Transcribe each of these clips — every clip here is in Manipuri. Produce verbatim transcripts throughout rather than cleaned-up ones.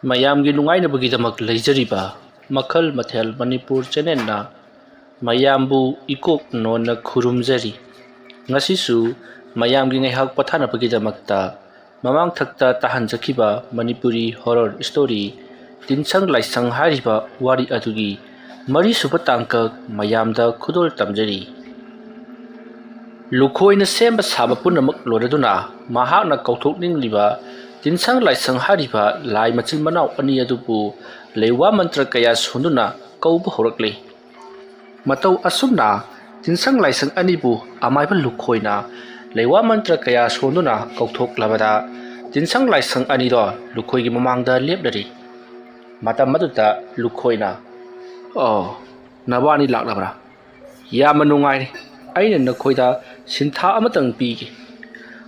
ꯃꯌꯥꯝꯒꯤ ꯅꯨꯡꯉꯥꯏꯅꯕꯒꯤꯗꯃꯛ ꯂꯩꯖꯔꯤꯕ ꯃꯈꯜ ꯃꯊꯦꯜ ꯃꯅꯤꯄꯨꯔ ꯆꯦꯅꯦꯜꯅ ꯃꯌꯥꯝꯕꯨ ꯏꯀꯣꯛ ꯅꯣꯟꯅ ꯈꯨꯔꯨꯝꯖꯔꯤ꯫ ꯉꯁꯤꯁꯨ ꯃꯌꯥꯝꯒꯤ ꯉꯥꯏꯍꯥꯛ ꯄꯣꯊꯥꯅꯕꯒꯤꯗꯃꯛꯇ ꯃꯃꯥꯡꯊꯛꯇ ꯇꯥꯍꯟꯖꯈꯤꯕ ꯃꯅꯤꯄꯨꯔꯤ ꯍꯣꯔꯔ ꯁ꯭ꯇꯣꯔꯤ ꯇꯤꯟꯁꯪ ꯂꯥꯏꯁꯪ ꯍꯥꯏꯔꯤꯕ ꯋꯥꯔꯤ ꯑꯗꯨꯒꯤ ꯃꯔꯤꯁꯨꯕ ꯇꯥꯡꯀꯛ ꯃꯌꯥꯝꯗ ꯈꯨꯗꯣꯜ ꯇꯝꯖꯔꯤ꯫ ꯂꯨꯈꯣꯏꯅ ꯁꯦꯝꯕ ꯁꯥꯕ ꯄꯨꯝꯅꯃꯛ ꯂꯣꯏꯔꯗꯨꯅ ꯃꯍꯥꯛꯅ ꯀꯧꯊꯣꯛꯅꯤꯡꯂꯤꯕ ꯇꯤꯟꯁꯪ ꯂꯥꯏꯁꯪ ꯍꯥꯏꯔꯤꯕ ꯂꯥꯏ ꯃꯆꯤꯟ ꯃꯅꯥꯎ ꯑꯅꯤ ꯑꯗꯨꯕꯨ ꯂꯩꯋꯥ ꯃꯟꯇ꯭ꯔ ꯀꯌꯥ ꯁꯣꯟꯗꯨꯅ ꯀꯧꯕ ꯍꯧꯔꯛꯂꯤ꯫ ꯃꯇꯧ ꯑꯁꯨꯝꯅ ꯇꯤꯟꯁꯪ ꯂꯥꯏꯁꯪ ꯑꯅꯤꯕꯨ ꯑꯃꯥꯏꯕ ꯂꯨꯈꯣꯏꯅ ꯂꯩꯋꯥ ꯃꯟꯇ꯭ꯔ ꯀꯌꯥ ꯁꯣꯟꯗꯨꯅ ꯀꯧꯊꯣꯛꯂꯕꯗ ꯇꯤꯟꯁꯪ ꯂꯥꯏꯁꯪ ꯑꯅꯤꯗꯣ ꯂꯨꯈꯣꯏꯒꯤ ꯃꯃꯥꯡꯗ ꯂꯦꯞꯂꯔꯤ꯫ ꯃꯇꯝ ꯑꯗꯨꯗ ꯂꯨꯈꯣꯏꯅ, "ꯑꯣ, ꯅꯕꯥꯅꯤ ꯂꯥꯛꯂꯕ꯭ꯔꯥ? ꯌꯥꯝꯅ ꯅꯨꯡꯉꯥꯏꯔꯦ꯫ ꯑꯩꯅ ꯅꯈꯣꯏꯗ ꯁꯤꯟꯊꯥ ꯑꯃꯇꯪ ꯄꯤꯒꯦ꯫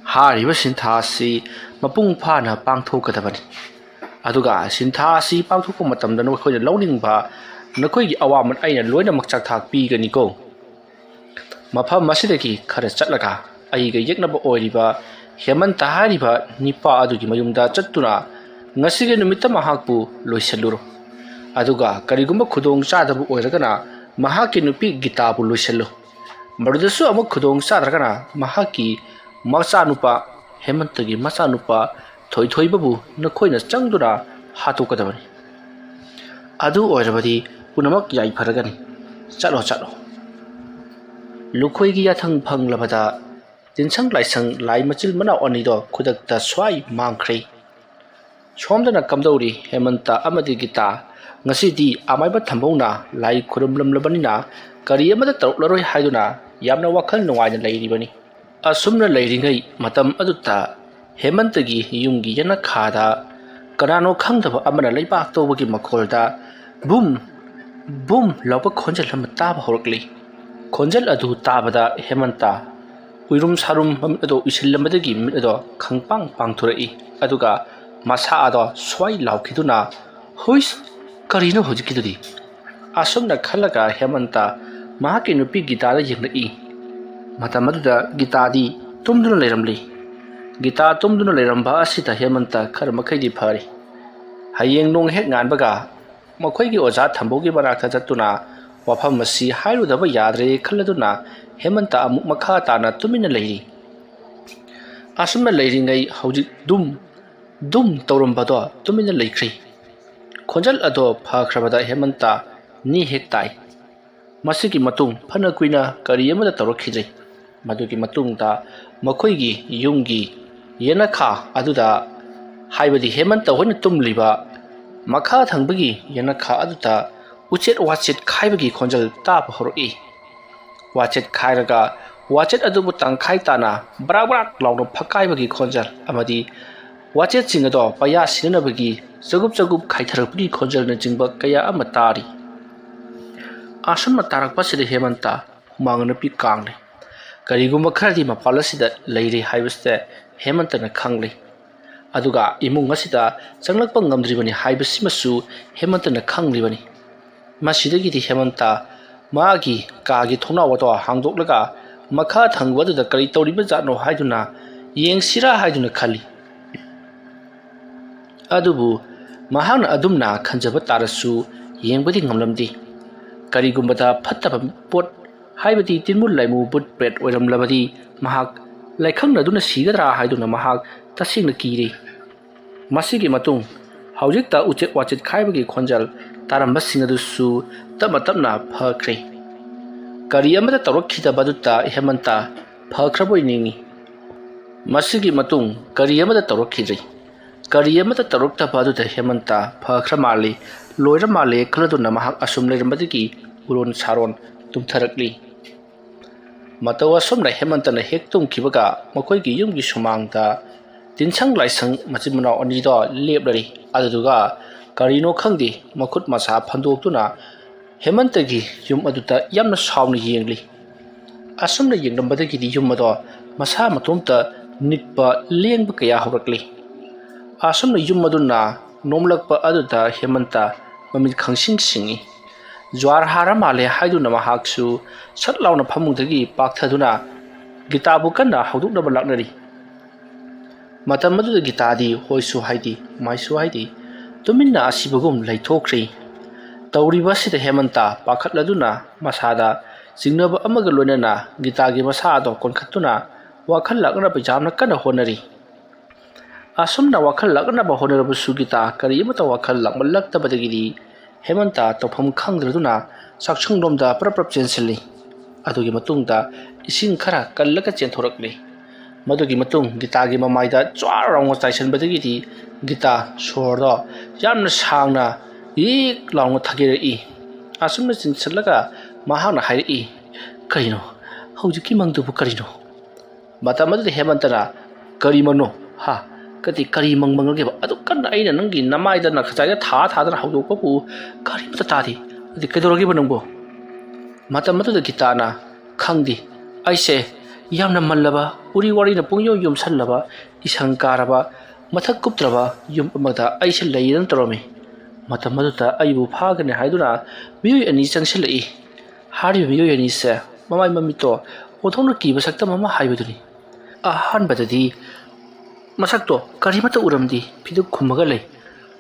ꯍꯥꯏꯔꯤꯕ ꯁꯤꯟꯊꯥ ꯑꯁꯤ ꯃꯄꯨꯡ ꯐꯥꯅ ꯄꯥꯡꯊꯣꯛꯀꯗꯕꯅꯤ꯫ ꯑꯗꯨꯒ ꯁꯤꯟꯊꯥ ꯑꯁꯤ ꯄꯥꯡꯊꯣꯛꯄ ꯃꯇꯝꯗ ꯅꯈꯣꯏꯅ ꯂꯧꯅꯤꯡꯕ ꯅꯈꯣꯏꯒꯤ ꯑꯋꯥꯃꯟ ꯑꯩꯅ ꯂꯣꯏꯅꯃꯛ ꯆꯥꯛꯊꯥꯛ ꯄꯤꯒꯅꯤꯀꯣ꯫ ꯃꯐꯝ ꯑꯁꯤꯗꯒꯤ ꯈꯔ ꯆꯠꯂꯒ ꯑꯩꯒ ꯌꯦꯛꯅꯕ ꯑꯣꯏꯔꯤꯕ ꯍꯦꯃꯟꯇ ꯍꯥꯏꯔꯤꯕ ꯅꯤꯄꯥ ꯑꯗꯨꯒꯤ ꯃꯌꯨꯝꯗ ꯆꯠꯇꯨꯅ ꯉꯁꯤꯒꯤ ꯅꯨꯃꯤꯠꯇ ꯃꯍꯥꯛꯄꯨ ꯂꯣꯏꯁꯤꯜꯂꯨꯔꯣ꯫ ꯑꯗꯨꯒ ꯀꯔꯤꯒꯨꯝꯕ ꯈꯨꯗꯣꯡ ꯆꯥꯗꯕ ꯑꯣꯏꯔꯒꯅ ꯃꯍꯥꯛꯀꯤ ꯅꯨꯄꯤ ꯒꯤꯇꯥꯕꯨ ꯂꯣꯏꯁꯤꯜꯂꯨ꯫ ꯃꯗꯨꯗꯁꯨ ꯑꯃꯨꯛ ꯈꯨꯗꯣꯡ ꯆꯥꯗ꯭ꯔꯒꯅ ꯃꯍꯥꯛꯀꯤ ꯃꯆꯥꯅꯨꯄꯥ, ꯍꯦꯃꯟꯇꯒꯤ ꯃꯆꯥꯅꯨꯄꯥ ꯊꯣꯏꯊꯣꯏꯕꯕꯨ ꯅꯈꯣꯏꯅ ꯆꯪꯗꯨꯅ ꯍꯥꯠꯇꯣꯛꯀꯗꯕꯅꯤ꯫ ꯑꯗꯨ ꯑꯣꯏꯔꯕꯗꯤ ꯄꯨꯝꯅꯃꯛ ꯌꯥꯏꯐꯔꯒꯅꯤ꯫ ꯆꯠꯂꯣ, ꯆꯠꯂꯣ꯫" ꯂꯨꯈꯣꯏꯒꯤ ꯌꯥꯊꯪ ꯐꯪꯂꯕꯗ ꯇꯤꯟꯁꯪ ꯂꯥꯏꯁꯪ ꯂꯥꯏ ꯃꯆꯤꯟ ꯃꯅꯥꯎ ꯑꯅꯤꯗꯣ ꯈꯨꯗꯛꯇ ꯁ꯭ꯋꯥꯏ ꯃꯥꯡꯈ꯭ꯔꯦ꯫ ꯁꯣꯝꯗꯅ ꯀꯝꯗꯧꯔꯤ ꯍꯦꯃꯟꯇ ꯑꯃꯗꯤ ꯒꯤꯇꯥ? ꯉꯁꯤꯗꯤ ꯑꯃꯥꯏꯕ ꯊꯝꯕꯧꯅ ꯂꯥꯏ ꯈꯨꯔꯨꯝꯂꯝꯂꯕꯅꯤꯅ ꯀꯔꯤ ꯑꯃꯠꯇ ꯇꯧꯔꯛꯂꯔꯣꯏ ꯍꯥꯏꯗꯨꯅ ꯌꯥꯝꯅ ꯋꯥꯈꯜ ꯅꯨꯡꯉꯥꯏꯅ ꯂꯩꯔꯤꯕꯅꯤ꯫ ꯑꯁꯨꯝꯅ ꯂꯩꯔꯤꯉꯩ ꯃꯇꯝ ꯑꯗꯨꯗ ꯍꯦꯃꯟꯇꯒꯤ ꯌꯨꯝꯒꯤ ꯌꯦꯅꯈꯥꯗ ꯀꯅꯥꯅꯣ ꯈꯪꯗꯕ ꯑꯃꯅ ꯂꯩꯕꯥꯛ ꯇꯧꯕꯒꯤ ꯃꯈꯣꯜꯗ ꯕꯨꯝ, ꯕꯨꯝ ꯂꯥꯎꯕ ꯈꯣꯟꯖꯦꯜ ꯑꯃ ꯇꯥꯕ ꯍꯧꯔꯛꯂꯤ꯫ ꯈꯣꯟꯖꯦꯜ ꯑꯗꯨ ꯇꯥꯕꯗ ꯍꯦꯃꯟꯇ ꯎꯏꯔꯨꯝ ꯁꯥꯔꯨꯝ ꯃꯃꯤꯠ ꯑꯗꯨ ꯎꯏꯁꯤꯜꯂꯝꯕꯗꯒꯤ ꯃꯤꯠ ꯑꯗꯣ ꯈꯪꯄꯥꯡ ꯄꯥꯡꯊꯣꯔꯛꯏ꯫ ꯑꯗꯨꯒ ꯃꯁꯥ ꯑꯗꯣ ꯁ꯭ꯋꯥꯏ ꯂꯥꯎꯈꯤꯗꯨꯅ, "ꯍꯨꯏꯁ, ꯀꯔꯤꯅꯣ ꯍꯧꯖꯤꯛꯀꯤꯗꯨꯗꯤ?" ꯑꯁꯨꯝꯅ ꯈꯜꯂꯒ ꯍꯦꯃꯟꯇ ꯃꯍꯥꯛꯀꯤ ꯅꯨꯄꯤ ꯒꯤꯇꯥꯗ ꯌꯦꯡꯂꯛꯏ꯫ ꯃꯇꯝ ꯑꯗꯨꯗ ꯒꯤꯇꯥꯗꯤ ꯇꯨꯝꯗꯨꯅ ꯂꯩꯔꯝꯂꯤ꯫ ꯒꯤꯇꯥ ꯇꯨꯝꯗꯨꯅ ꯂꯩꯔꯝꯕ ꯑꯁꯤꯗ ꯍꯦꯃꯟꯇ ꯈꯔ ꯃꯈꯩꯗꯤ ꯐꯔꯤ꯫ ꯍꯌꯦꯡ ꯅꯣꯡ ꯍꯦꯛ ꯉꯥꯟꯕꯒ ꯃꯈꯣꯏꯒꯤ ꯑꯣꯖꯥ ꯊꯝꯕꯧꯒꯤ ꯃꯅꯥꯛꯇ ꯆꯠꯇꯨꯅ ꯋꯥꯐꯝ ꯑꯁꯤ ꯍꯥꯏꯔꯨꯗꯕ ꯌꯥꯗ꯭ꯔꯦ ꯈꯜꯂꯗꯨꯅ ꯍꯦꯃꯟꯇ ꯑꯃꯨꯛ ꯃꯈꯥ ꯇꯥꯅ ꯇꯨꯃꯤꯟꯅ ꯂꯩꯔꯤ꯫ ꯑꯁꯨꯝꯅ ꯂꯩꯔꯤꯉꯩ ꯍꯧꯖꯤꯛ ꯗꯨꯝ ꯗꯨꯝ ꯇꯧꯔꯝꯕꯗꯣ ꯇꯨꯃꯤꯟꯅ ꯂꯩꯈ꯭ꯔꯦ꯫ ꯈꯣꯟꯖꯦꯜ ꯑꯗꯣ ꯐꯈ꯭ꯔꯕꯗ ꯍꯦꯃꯟꯇ ꯅꯤ ꯍꯦꯛ ꯇꯥꯏ꯫ ꯃꯁꯤꯒꯤ ꯃꯇꯨꯡ ꯐꯅ ꯀꯨꯏꯅ ꯀꯔꯤ ꯑꯃꯠꯇ ꯇꯧꯔꯛꯈꯤꯗ꯭ꯔꯦ꯫ ꯃꯗꯨꯒꯤ ꯃꯇꯨꯡꯗ ꯃꯈꯣꯏꯒꯤ ꯌꯨꯝꯒꯤ ꯌꯦꯅꯈꯥ ꯑꯗꯨꯗ, ꯍꯥꯏꯕꯗꯤ ꯍꯦꯃꯟꯇ ꯍꯣꯏꯅ ꯇꯨꯝꯂꯤꯕ ꯃꯈꯥ ꯊꯪꯕꯒꯤ ꯌꯦꯅꯈꯥ ꯑꯗꯨꯗ ꯎꯆꯦꯠ ꯋꯥꯆꯦꯠ ꯈꯥꯏꯕꯒꯤ ꯈꯣꯟꯖꯦꯜ ꯇꯥꯕ ꯍꯧꯔꯛꯏ꯫ ꯋꯥꯆꯦꯠ ꯈꯥꯏꯔꯒ ꯋꯥꯆꯦꯠ ꯑꯗꯨꯕꯨ ꯇꯪꯈꯥꯏ ꯇꯥꯅ ꯕ꯭ꯔꯥꯛ ꯕ꯭ꯔꯥꯛ ꯂꯥꯎꯅ ꯐꯛꯀꯥꯏꯕꯒꯤ ꯈꯣꯟꯖꯦꯜ ꯑꯃꯗꯤ ꯋꯥꯆꯦꯠꯁꯤꯡ ꯑꯗꯣ ꯄꯩꯌꯥ ꯁꯤꯟꯅꯅꯕꯒꯤ ꯆꯒꯨꯞ ꯆꯒꯨꯞ ꯈꯥꯏꯊꯔꯛꯄꯒꯤ ꯈꯣꯟꯖꯦꯜꯅꯆꯤꯡꯕ ꯀꯌꯥ ꯑꯃ ꯇꯥꯔꯤ꯫ ꯑꯁꯨꯝꯅ ꯇꯥꯔꯛꯄꯁꯤꯗ ꯍꯦꯃꯟꯇ ꯍꯨꯃꯥꯡ ꯑꯅꯞꯄꯤ ꯀꯥꯡꯂꯤ꯫ ꯀꯔꯤꯒꯨꯝꯕ ꯈꯔꯗꯤ ꯃꯄꯥꯜ ꯑꯁꯤꯗ ꯂꯩꯔꯤ ꯍꯥꯏꯕꯁꯤꯗ ꯍꯦꯃꯟꯇꯅ ꯈꯪꯂꯤ꯫ ꯑꯗꯨꯒ ꯏꯃꯨꯡ ꯑꯁꯤꯗ ꯆꯪꯂꯛꯄ ꯉꯝꯗ꯭ꯔꯤꯕꯅꯤ ꯍꯥꯏꯕꯁꯤꯃꯁꯨ ꯍꯦꯃꯟꯇꯅ ꯈꯪꯂꯤꯕꯅꯤ꯫ ꯃꯁꯤꯗꯒꯤꯗꯤ ꯍꯦꯃꯟꯇ ꯃꯥꯒꯤ ꯀꯥꯒꯤ ꯊꯣꯡꯅꯥꯎ ꯑꯗꯣ ꯍꯥꯡꯗꯣꯛꯂꯒ ꯃꯈꯥ ꯊꯪꯕ ꯑꯗꯨꯗ ꯀꯔꯤ ꯇꯧꯔꯤꯕ ꯖꯥꯠꯅꯣ ꯍꯥꯏꯗꯨꯅ ꯌꯦꯡꯁꯤꯔꯥ ꯍꯥꯏꯗꯨꯅ ꯈꯜꯂꯤ꯫ ꯑꯗꯨꯕꯨ ꯃꯍꯥꯛꯅ ꯑꯗꯨꯝꯅ ꯈꯟꯖꯕ ꯇꯥꯔꯁꯨ ꯌꯦꯡꯕꯗꯤ ꯉꯝꯂꯝꯗꯦ꯫ ꯀꯔꯤꯒꯨꯝꯕꯗ ꯐꯠꯇꯕ ꯄꯣꯠ, ꯍꯥꯏꯕꯗꯤ ꯇꯤꯟꯃꯨ ꯂꯥꯏꯃꯨ ꯕꯨꯠ ꯄ꯭ꯔꯦꯠ ꯑꯣꯏꯔꯝꯂꯕꯗꯤ ꯃꯍꯥꯛ ꯂꯥꯏꯈꯪꯅꯗꯨꯅ ꯁꯤꯒꯗ꯭ꯔꯥ ꯍꯥꯏꯗꯨꯅ ꯃꯍꯥꯛ ꯇꯁꯦꯡꯅ ꯀꯤꯔꯦ꯫ ꯃꯁꯤꯒꯤ ꯃꯇꯨꯡ ꯍꯧꯖꯤꯛꯇ ꯎꯆꯦꯠ ꯋꯥꯆꯦꯠ ꯈꯥꯏꯕꯒꯤ ꯈꯣꯟꯖꯦꯜ ꯇꯥꯔꯝꯕꯁꯤꯡ ꯑꯗꯨꯁꯨ ꯇꯞꯅ ꯇꯞꯅ ꯐꯈ꯭ꯔꯦ꯫ ꯀꯔꯤ ꯑꯃꯠꯇ ꯇꯧꯔꯛꯈꯤꯗꯕꯗꯨꯗ ꯍꯦꯃꯟꯇ ꯐꯈ꯭ꯔꯕꯣꯏ ꯅꯤꯡꯏ꯫ ꯃꯁꯤꯒꯤ ꯃꯇꯨꯡ ꯀꯔꯤ ꯑꯃꯠꯇ ꯇꯧꯔꯛꯈꯤꯗ꯭ꯔꯤ꯫ ꯀꯔꯤ ꯑꯃꯠꯇ ꯇꯧꯔꯛꯇꯕ ꯑꯗꯨꯗ ꯍꯦꯃꯟꯇ ꯐꯈ꯭ꯔ ꯃꯥꯜꯂꯤ, ꯂꯣꯏꯔ ꯃꯥꯜꯂꯦ ꯈꯜꯂꯗꯨꯅ ꯃꯍꯥꯛ ꯑꯁꯨꯝ ꯂꯩꯔꯝꯕꯗꯒꯤ ꯎꯔꯣꯟ ꯁꯥꯔꯣꯟ ꯇꯨꯝꯊꯔꯛꯂꯤ꯫ ꯃꯇꯧ ꯑꯁꯨꯝꯅ ꯍꯦꯃꯟꯇꯅ ꯍꯦꯛ ꯇꯨꯝꯈꯤꯕꯒ ꯃꯈꯣꯏꯒꯤ ꯌꯨꯝꯒꯤ ꯁꯨꯃꯥꯡꯗ ꯇꯤꯟꯁꯪ ꯂꯥꯏꯁꯪ ꯃꯆꯤꯟ ꯃꯅꯥꯎ ꯑꯅꯤꯗꯣ ꯂꯦꯞꯂꯔꯤ꯫ ꯑꯗꯨꯗꯨꯒ ꯀꯔꯤꯅꯣ ꯈꯪꯗꯦ, ꯃꯈꯨꯠ ꯃꯁꯥ ꯐꯟꯗꯣꯛꯇꯨꯅ ꯍꯦꯃꯟꯇꯒꯤ ꯌꯨꯝ ꯑꯗꯨꯗ ꯌꯥꯝꯅ ꯁꯥꯎꯅ ꯌꯦꯡꯂꯤ꯫ ꯑꯁꯨꯝꯅ ꯌꯦꯡꯂꯝꯕꯗꯒꯤꯗꯤ ꯌꯨꯝ ꯑꯗꯣ ꯃꯁꯥ ꯃꯇꯣꯝꯇ ꯅꯤꯛꯄ ꯂꯦꯡꯕ ꯀꯌꯥ ꯍꯧꯔꯛꯂꯤ꯫ ꯑꯁꯨꯝꯅ ꯌꯨꯝ ꯑꯗꯨꯅ ꯅꯣꯝꯂꯛꯄ ꯑꯗꯨꯗ ꯍꯦꯃꯟꯇ ꯃꯃꯤꯠ ꯈꯪꯁꯤꯡ ꯁꯤꯡꯏ꯫ ꯖ꯭ꯋꯥꯔ ꯍꯥꯔ ꯃꯥꯜꯂꯦ ꯍꯥꯏꯗꯨꯅ ꯃꯍꯥꯛꯁꯨ ꯁꯠ ꯂꯥꯎꯅ ꯐꯃꯨꯡꯗꯒꯤ ꯄꯥꯛꯊꯗꯨꯅ ꯒꯤꯇꯥꯕꯨ ꯀꯟꯅ ꯍꯧꯗꯣꯛꯅꯕ ꯂꯥꯛꯅꯔꯤ꯫ ꯃꯇꯝ ꯑꯗꯨꯗ ꯒꯤꯇꯥꯗꯤ ꯍꯣꯏꯁꯨ ꯍꯥꯏꯗꯦ, ꯃꯥꯏꯁꯨ ꯍꯥꯏꯗꯦ꯫ ꯇꯨꯃꯤꯟꯅ ꯑꯁꯤꯕꯒꯨꯝ ꯂꯩꯊꯣꯛꯈ꯭ꯔꯤ꯫ ꯇꯧꯔꯤꯕ ꯑꯁꯤꯗ ꯍꯦꯃꯟꯇ ꯄꯥꯈꯠꯂꯗꯨꯅ ꯃꯁꯥꯗ ꯆꯤꯡꯅꯕ ꯑꯃꯒ ꯂꯣꯏꯅꯅ ꯒꯤꯇꯥꯒꯤ ꯃꯁꯥ ꯑꯗꯣ ꯀꯣꯟꯈꯠꯇꯨꯅ ꯋꯥꯈꯜ ꯂꯥꯛꯅꯕ ꯌꯥꯝꯅ ꯀꯟꯅ ꯍꯣꯠꯅꯔꯤ꯫ ꯑꯁꯨꯝꯅ ꯋꯥꯈꯜ ꯂꯥꯛꯅꯕ ꯍꯣꯠꯅꯔꯕꯁꯨ ꯒꯤꯇꯥ ꯀꯔꯤ ꯑꯃꯠꯇ ꯋꯥꯈꯜ ꯂꯥꯛꯃꯜꯂꯛꯇꯕꯗꯒꯤꯗꯤ ꯍꯦꯃꯟꯇ ꯇꯧꯐꯝ ꯈꯪꯗ꯭ꯔꯗꯨꯅ ꯆꯥꯛꯁꯪꯂꯣꯝꯗ ꯄ꯭ꯔꯞ ꯄ꯭ꯔꯞ ꯆꯦꯟꯁꯤꯜꯂꯤ꯫ ꯑꯗꯨꯒꯤ ꯃꯇꯨꯡꯗ ꯏꯁꯤꯡ ꯈꯔ ꯀꯜꯂꯒ ꯆꯦꯟꯊꯣꯔꯛꯂꯤ꯫ ꯃꯗꯨꯒꯤ ꯃꯇꯨꯡ ꯒꯤꯇꯥꯒꯤ ꯃꯃꯥꯏꯗ ꯆ꯭ꯋꯥꯔ ꯂꯥꯎꯅ ꯆꯥꯏꯁꯤꯟꯕꯗꯒꯤꯗꯤ ꯒꯤꯇꯥ ꯁꯣꯔꯗꯣ ꯌꯥꯝꯅ ꯁꯥꯡꯅ ꯌꯤꯛ ꯂꯥꯎꯅ ꯊꯥꯒꯦꯔꯛꯏ꯫ ꯑꯁꯨꯝꯅ ꯆꯤꯡꯁꯤꯜꯂꯒ ꯃꯍꯥꯛꯅ ꯍꯥꯏꯔꯛꯏ, "ꯀꯔꯤꯅꯣ? ꯍꯧꯖꯤꯛꯀꯤ ꯃꯪꯗꯨꯕꯨ ꯀꯔꯤꯅꯣ?" ꯃꯇꯝ ꯑꯗꯨꯗ ꯍꯦꯃꯟꯇꯅ, "ꯀꯔꯤ ꯃꯪꯅꯣ? ꯍꯥ? ꯀꯗꯤ ꯀꯔꯤ ꯃꯪ ꯃꯪꯉꯒꯦꯕ? ꯑꯗꯨ ꯀꯟꯅ ꯑꯩꯅ ꯅꯪꯒꯤ ꯅꯃꯥꯏꯗ ꯅꯈꯆꯥꯏꯗ ꯊꯥ ꯊꯥꯗꯅ ꯍꯧꯗꯣꯛꯄꯕꯨ ꯀꯔꯤꯃꯠꯇ ꯇꯥꯗꯦ꯫ ꯑꯗꯨꯗꯤ ꯀꯩꯗꯧꯔꯒꯦꯕ ꯅꯪꯕꯨ?" ꯃꯇꯝ ꯑꯗꯨꯗ ꯒꯤꯇꯥꯅ, "ꯈꯪꯗꯦ, ꯑꯩꯁꯦ ꯌꯥꯝꯅ ꯃꯜꯂꯕ, ꯎꯔꯤ ꯋꯥꯔꯤꯅ ꯄꯨꯡꯌꯣꯝ ꯌꯣꯝꯁꯜꯂꯕ, ꯏꯁꯪ ꯀꯥꯔꯕ, ꯃꯊꯛ ꯀꯨꯞꯇ꯭ꯔꯕ ꯌꯨꯝ ꯑꯃꯗ ꯑꯩꯁꯦ ꯂꯩꯔꯦꯅ ꯇꯧꯔꯝꯃꯤ꯫ ꯃꯇꯝ ꯑꯗꯨꯗ ꯑꯩꯕꯨ ꯐꯥꯒꯅꯤ ꯍꯥꯏꯗꯨꯅ ꯃꯤꯑꯣꯏ ꯑꯅꯤ ꯆꯪꯁꯤꯜꯂꯛꯏ꯫ ꯍꯥꯏꯔꯤꯕ ꯃꯤꯑꯣꯏ ꯑꯅꯤꯁꯦ ꯃꯃꯥꯏ ꯃꯃꯤꯠꯇꯣ ꯑꯣꯟꯊꯣꯛꯅ ꯀꯤꯕ ꯁꯛꯇꯝ ꯑꯃ ꯍꯥꯏꯕꯗꯨꯅꯤ꯫ ꯑꯍꯥꯟꯕꯗꯗꯤ ꯃꯁꯛꯇꯣ ꯀꯔꯤꯃꯠꯇ ꯎꯔꯝꯗꯦ, ꯐꯤꯗꯨ ꯈꯨꯝꯃꯒ ꯂꯩ꯫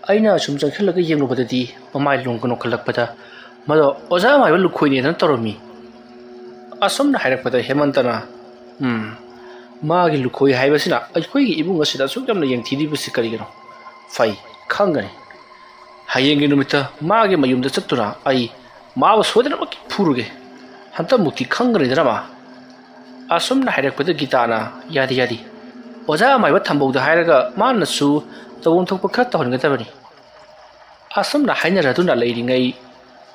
ꯑꯩꯅ ꯁꯨꯝ ꯆꯪꯁꯤꯜꯂꯒ ꯌꯦꯡꯂꯨꯕꯗꯗꯤ ꯃꯃꯥꯏ ꯂꯣꯡꯒ ꯅꯣꯛꯈꯠꯂꯛꯄꯗ ꯃꯗꯣ ꯑꯣꯖꯥ ꯃꯥꯏꯕ ꯂꯨꯈꯣꯏꯅꯦꯗꯅ ꯇꯧꯔꯝꯃꯤ꯫" ꯑꯁꯨꯝꯅ ꯍꯥꯏꯔꯛꯄꯗ ꯍꯦꯃꯟꯇꯅ, "ꯎꯝ, ꯃꯥꯒꯤ ꯂꯨꯈꯣꯏ ꯍꯥꯏꯕꯁꯤꯅ ꯑꯩꯈꯣꯏꯒꯤ ꯏꯃꯨꯡ ꯑꯁꯤꯗ ꯑꯁꯨꯛ ꯌꯥꯝꯅ ꯌꯦꯡꯊꯤꯔꯤꯕꯁꯤ ꯀꯔꯤꯒꯤꯅꯣ? ꯐꯩ, ꯈꯪꯒꯅꯤ꯫ ꯍꯌꯦꯡꯒꯤ ꯅꯨꯃꯤꯠꯇ ꯃꯥꯒꯤ ꯃꯌꯨꯝꯗ ꯆꯠꯇꯨꯅ ꯑꯩ ꯃꯥꯕꯨ ꯁꯣꯏꯗꯅꯃꯛꯀꯤ ꯐꯨꯔꯨꯒꯦ꯫ ꯍꯟꯇꯛꯃꯨꯛꯇꯤ ꯈꯪꯒꯅꯤꯗꯅ ꯃꯥ꯫" ꯑꯁꯨꯝꯅ ꯍꯥꯏꯔꯛꯄꯗ ꯒꯤꯇꯥꯅ, "ꯌꯥꯗꯦ, ꯌꯥꯗꯦ꯫ ꯑꯣꯖꯥ ꯑꯃꯥꯏꯕ ꯊꯝꯕꯧꯗ ꯍꯥꯏꯔꯒ ꯃꯥꯅꯁꯨ ꯇꯧꯐꯝ ꯊꯣꯛꯄ ꯈꯔ ꯇꯧꯍꯟꯒꯗꯕꯅꯤ꯫" ꯑꯁꯨꯝꯅ ꯍꯥꯏꯅꯔꯗꯨꯅ ꯂꯩꯔꯤꯉꯩ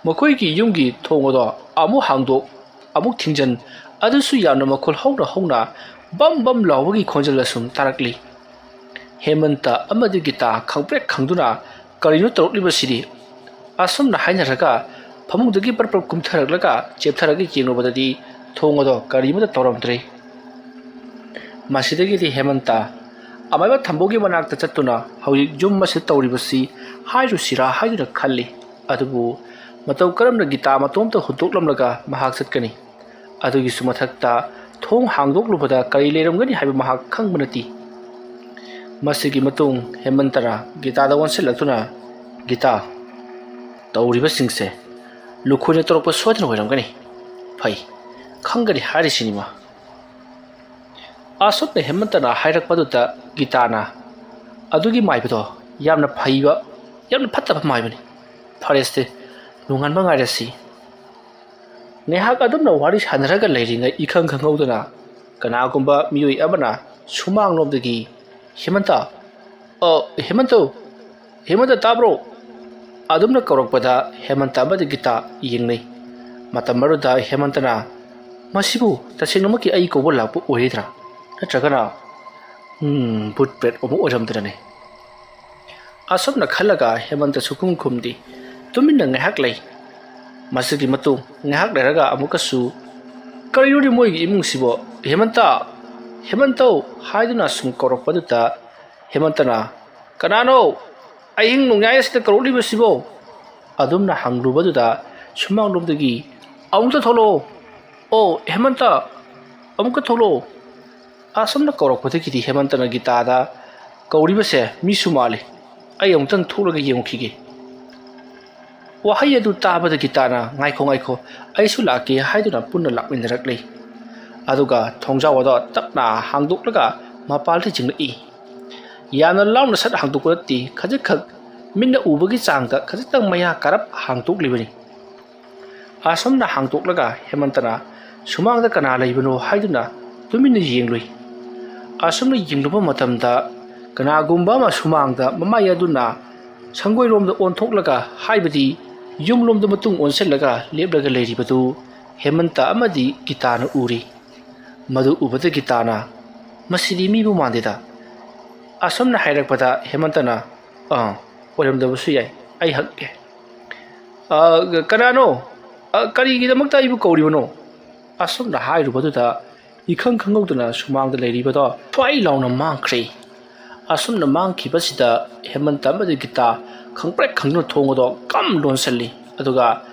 ꯃꯈꯣꯏꯒꯤ ꯌꯨꯝꯒꯤ ꯊꯣꯡ ꯑꯗꯣ ꯑꯃꯨꯛ ꯍꯥꯡꯗꯣꯛ, ꯑꯃꯨꯛ ꯊꯤꯡꯖꯤꯟ, ꯑꯗꯨꯁꯨ ꯌꯥꯝꯅ ꯃꯈꯣꯜ ꯍꯧꯅ ꯍꯧꯅ ꯕꯝ ꯕꯝ ꯂꯥꯎꯕꯒꯤ ꯈꯣꯟꯖꯦꯜ ꯑꯁꯨꯝ ꯇꯥꯔꯛꯂꯤ꯫ ꯍꯦꯃꯟꯇ ꯑꯃꯗꯤ ꯒꯤꯇꯥ ꯈꯪꯄ꯭ꯔꯦꯛ ꯈꯪꯗꯨꯅ ꯀꯔꯤꯅꯣ ꯇꯧꯔꯛꯂꯤꯕꯁꯤꯗꯤ? ꯑꯁꯨꯝꯅ ꯍꯥꯏꯅꯔꯒ ꯐꯃꯨꯡꯗꯒꯤ ꯄꯔꯞ ꯄꯔꯞ ꯀꯨꯝꯊꯔꯛꯂꯒ ꯆꯦꯞꯊꯔꯒ ꯌꯦꯡꯂꯨꯕꯗꯗꯤ ꯊꯣꯡ ꯑꯗꯣ ꯀꯔꯤꯃꯠꯇ ꯇꯧꯔꯝꯗ꯭ꯔꯦ꯫ ꯃꯁꯤꯗꯒꯤꯗꯤ ꯍꯦꯃꯟꯇ ꯑꯃꯥꯏꯕ ꯊꯝꯕꯧꯒꯤ ꯃꯅꯥꯛꯇ ꯆꯠꯇꯨꯅ ꯍꯧꯖꯤꯛ ꯌꯨꯝ ꯑꯁꯤꯗ ꯇꯧꯔꯤꯕꯁꯤ ꯍꯥꯏꯔꯨꯁꯤꯔꯥ ꯍꯥꯏꯗꯨꯅ ꯈꯜꯂꯤ꯫ ꯑꯗꯨꯕꯨ ꯃꯇꯧ ꯀꯔꯝꯅ ꯒꯤꯇꯥ ꯃꯇꯣꯝꯇ ꯍꯨꯟꯗꯣꯛꯂꯝꯂꯒ ꯃꯍꯥꯛ ꯆꯠꯀꯅꯤ? ꯑꯗꯨꯒꯤꯁꯨ ꯃꯊꯛꯇ ꯊꯣꯡ ꯍꯥꯡꯗꯣꯛꯂꯨꯕꯗ ꯀꯔꯤ ꯂꯩꯔꯝꯒꯅꯤ ꯍꯥꯏꯕ ꯃꯍꯥꯛ ꯈꯪꯕ ꯅꯠꯇꯦ꯫ ꯃꯁꯤꯒꯤ ꯃꯇꯨꯡ ꯍꯦꯃꯟꯇꯅ ꯒꯤꯇꯥꯗ ꯑꯣꯟꯁꯤꯜꯂꯛꯇꯨꯅ, "ꯒꯤꯇꯥ, ꯇꯧꯔꯤꯕꯁꯤꯡꯁꯦ ꯂꯨꯈꯣꯏꯅ ꯇꯧꯔꯛꯄ ꯁꯣꯏꯗꯅ ꯑꯣꯏꯔꯝꯒꯅꯤ꯫ ꯐꯩ, ꯈꯪꯒꯅꯤ ꯍꯥꯏꯔꯤꯁꯤꯅꯤꯃ"꯫ ꯑꯁꯨꯝꯅ ꯍꯦꯃꯟꯇꯅ ꯍꯥꯏꯔꯛꯄꯗꯨꯗ ꯒꯤꯇꯥꯅ, "ꯑꯗꯨꯒꯤ ꯃꯥꯏꯕꯗꯣ ꯌꯥꯝꯅ ꯐꯩꯕ, ꯌꯥꯝꯅ ꯐꯠꯇꯕ ꯃꯥꯏꯕꯅꯤ꯫ ꯐꯔꯦꯁꯦ, ꯅꯣꯡꯉꯥꯟꯕ ꯉꯥꯏꯔꯁꯤ"꯫ ꯉꯥꯏꯍꯥꯛ ꯑꯗꯨꯝꯅ ꯋꯥꯔꯤ ꯁꯥꯟꯅꯔꯒ ꯂꯩꯔꯤꯉꯩ ꯏꯈꯪ ꯈꯪꯍꯧꯗꯅ ꯀꯅꯥꯒꯨꯝꯕ ꯃꯤꯑꯣꯏ ꯑꯃꯅ ꯁꯨꯃꯥꯡꯂꯣꯝꯗꯒꯤ, "ꯍꯦꯃꯟꯇ, ꯑ, ꯍꯦꯃꯟꯇ, ꯍꯦꯃꯟꯇ ꯇꯥꯕ꯭ꯔꯣ?" ꯑꯗꯨꯝꯅ ꯀꯧꯔꯛꯄꯗ ꯍꯦꯃꯟꯇ ꯑꯃꯗꯤ ꯒꯤꯇꯥ ꯌꯦꯡꯅꯩ꯫ ꯃꯇꯝ ꯑꯗꯨꯗ ꯍꯦꯃꯟꯇꯅ, "ꯃꯁꯤꯕꯨ ꯇꯁꯦꯡꯅꯃꯛꯀꯤ ꯑꯩ ꯀꯧꯕ ꯂꯥꯛꯄ ꯑꯣꯏꯔꯤꯗ꯭ꯔꯥ? ꯅꯠꯇ꯭ꯔꯒꯅ, ꯎꯝ, ꯚꯨꯠ ꯄ꯭ꯔꯦꯠ ꯑꯃ ꯑꯣꯏꯔꯝꯗ꯭ꯔꯅꯦ?" ꯑꯁꯨꯝꯅ ꯈꯜꯂꯒ ꯍꯦꯃꯟꯇ ꯁꯨꯈꯨꯝ ꯈꯨꯝꯗꯦ꯫ ꯇꯨꯃꯤꯟꯅ ꯉꯥꯏꯍꯥꯛ ꯂꯩ꯫ ꯃꯁꯤꯒꯤ ꯃꯇꯨꯡ ꯉꯥꯏꯍꯥꯛ ꯂꯩꯔꯒ ꯑꯃꯨꯛꯀꯁꯨ, "ꯀꯔꯤꯅꯣꯅꯦ ꯃꯣꯏꯒꯤ ꯏꯃꯨꯡꯁꯤꯕꯣ? ꯍꯦꯃꯟꯇ! ꯍꯦꯃꯟꯇꯧ!" ꯍꯥꯏꯗꯨꯅ ꯁꯨꯝ ꯀꯧꯔꯛꯄꯗꯨꯗ ꯍꯦꯃꯟꯇꯅ, "ꯀꯅꯥꯅꯣ ꯑꯍꯤꯡ ꯅꯣꯡꯌꯥꯏ ꯑꯁꯤꯗ ꯀꯧꯔꯛꯂꯤꯕꯁꯤꯕꯣ?" ꯑꯗꯨꯝꯅ ꯍꯪꯂꯨꯕꯗꯨꯗ ꯁꯨꯃꯥꯡꯂꯣꯝꯗꯒꯤ, "ꯑꯃꯨꯛꯇ ꯊꯣꯛꯂꯛꯑꯣ꯫ ꯑꯣ, ꯍꯦꯃꯟꯇ, ꯑꯃꯨꯛꯀ ꯊꯣꯛꯂꯛꯑꯣ"꯫ ꯑꯁꯨꯝꯅ ꯀꯧꯔꯛꯄꯗꯒꯤꯗꯤ ꯍꯦꯃꯟꯇꯅ ꯒꯤꯇꯥꯗ, "ꯀꯧꯔꯤꯕꯁꯦ ꯃꯤꯁꯨ ꯃꯥꯜꯂꯤ꯫ ꯑꯩ ꯑꯃꯨꯛꯇꯪ ꯊꯣꯛꯂꯒ ꯌꯦꯡꯉꯨꯈꯤꯒꯦ꯫ ꯋꯥꯍꯩ ꯑꯗꯨ ꯇꯥꯕꯗ ꯒꯤꯇꯥꯅ, "ꯉꯥꯏꯈꯣ, ꯉꯥꯏꯈꯣ, ꯑꯩꯁꯨ ꯂꯥꯛꯀꯦ" ꯍꯥꯏꯗꯨꯅ ꯄꯨꯟꯅ ꯂꯥꯛꯃꯤꯟꯅꯔꯛꯂꯤ꯫ ꯑꯗꯨꯒ ꯊꯣꯡꯖꯥꯎ ꯑꯗꯣ ꯇꯞꯅ ꯍꯥꯡꯗꯣꯛꯂꯒ ꯃꯄꯥꯜꯗ ꯆꯤꯡꯂꯛꯏ꯫ ꯌꯥꯝꯅ ꯂꯥꯎꯅ ꯁꯠ ꯍꯥꯡꯗꯣꯛꯄ ꯅꯠꯇꯦ, ꯈꯖꯤꯛꯈꯛ ꯃꯤꯠꯅ ꯎꯕꯒꯤ ꯆꯥꯡꯗ ꯈꯖꯤꯛꯇꯪ ꯃꯌꯥ ꯀꯥꯔꯞ ꯍꯥꯡꯗꯣꯛꯂꯤꯕꯅꯤ꯫ ꯑꯁꯨꯝꯅ ꯍꯥꯡꯗꯣꯛꯂꯒ ꯍꯦꯃꯟꯇꯅ ꯁꯨꯃꯥꯡꯗ ꯀꯅꯥ ꯂꯩꯕꯅꯣ ꯍꯥꯏꯗꯨꯅ ꯇꯨꯃꯤꯟꯅ ꯌꯦꯡꯂꯨꯏ꯫ ꯑꯁꯨꯝꯅ ꯌꯦꯡꯂꯨꯕ ꯃꯇꯝꯗ ꯀꯅꯥꯒꯨꯝꯕ ꯑꯃ ꯁꯨꯃꯥꯡꯗ ꯃꯃꯥꯏ ꯑꯗꯨꯅ ꯁꯪꯒꯣꯏꯔꯣꯝꯗ ꯑꯣꯟꯊꯣꯛꯂꯒ, ꯍꯥꯏꯕꯗꯤ ꯌꯨꯝꯂꯣꯝꯗ ꯃꯇꯨꯡ ꯑꯣꯟꯁꯤꯜꯂꯒ ꯂꯦꯞꯂꯒ ꯂꯩꯔꯤꯕꯗꯨ ꯍꯦꯃꯟꯇ ꯑꯃꯗꯤ ꯒꯤꯇꯥꯅ ꯎꯔꯤ꯫ ꯃꯗꯨ ꯎꯕꯗ ꯒꯤꯇꯥꯅ, "ꯃꯁꯤꯗꯤ ꯃꯤꯕꯨ ꯃꯥꯟꯗꯦꯗ"꯫ ꯑꯁꯨꯝꯅ ꯍꯥꯏꯔꯛꯄꯗ ꯍꯦꯃꯟꯇꯅ, "ꯑꯥ, ꯑꯣꯏꯔꯝꯗꯕꯁꯨ ꯌꯥꯏ, ꯑꯩ ꯍꯪꯒꯦ꯫ ꯑ, ꯀꯅꯥꯅꯣ? ꯑ, ꯀꯔꯤꯒꯤꯗꯃꯛꯇ ꯑꯩꯕꯨ ꯀꯧꯔꯤꯕꯅꯣ?" ꯑꯁꯨꯝꯅ ꯍꯥꯏꯔꯨꯕꯗꯨꯗ ꯏꯈꯪ ꯈꯪꯍꯧꯗꯅ ꯁꯨꯃꯥꯡꯗ ꯂꯩꯔꯤꯕꯗꯣ ꯐ꯭ꯋꯥꯏ ꯂꯥꯎꯅ ꯃꯥꯡꯈ꯭ꯔꯦ꯫ ꯑꯁꯨꯝꯅ ꯃꯥꯡꯈꯤꯕꯁꯤꯗ ꯍꯦꯃꯟꯇ ꯑꯃꯗꯤ ꯒꯤꯇꯥ ꯈꯪꯄ꯭ꯔꯦꯛ ꯈꯪꯗꯨꯅ ꯊꯣꯡ ꯑꯗꯣ ꯀꯝ ꯂꯣꯟꯁꯤꯜꯂꯤ꯫ ꯑꯗꯨꯒ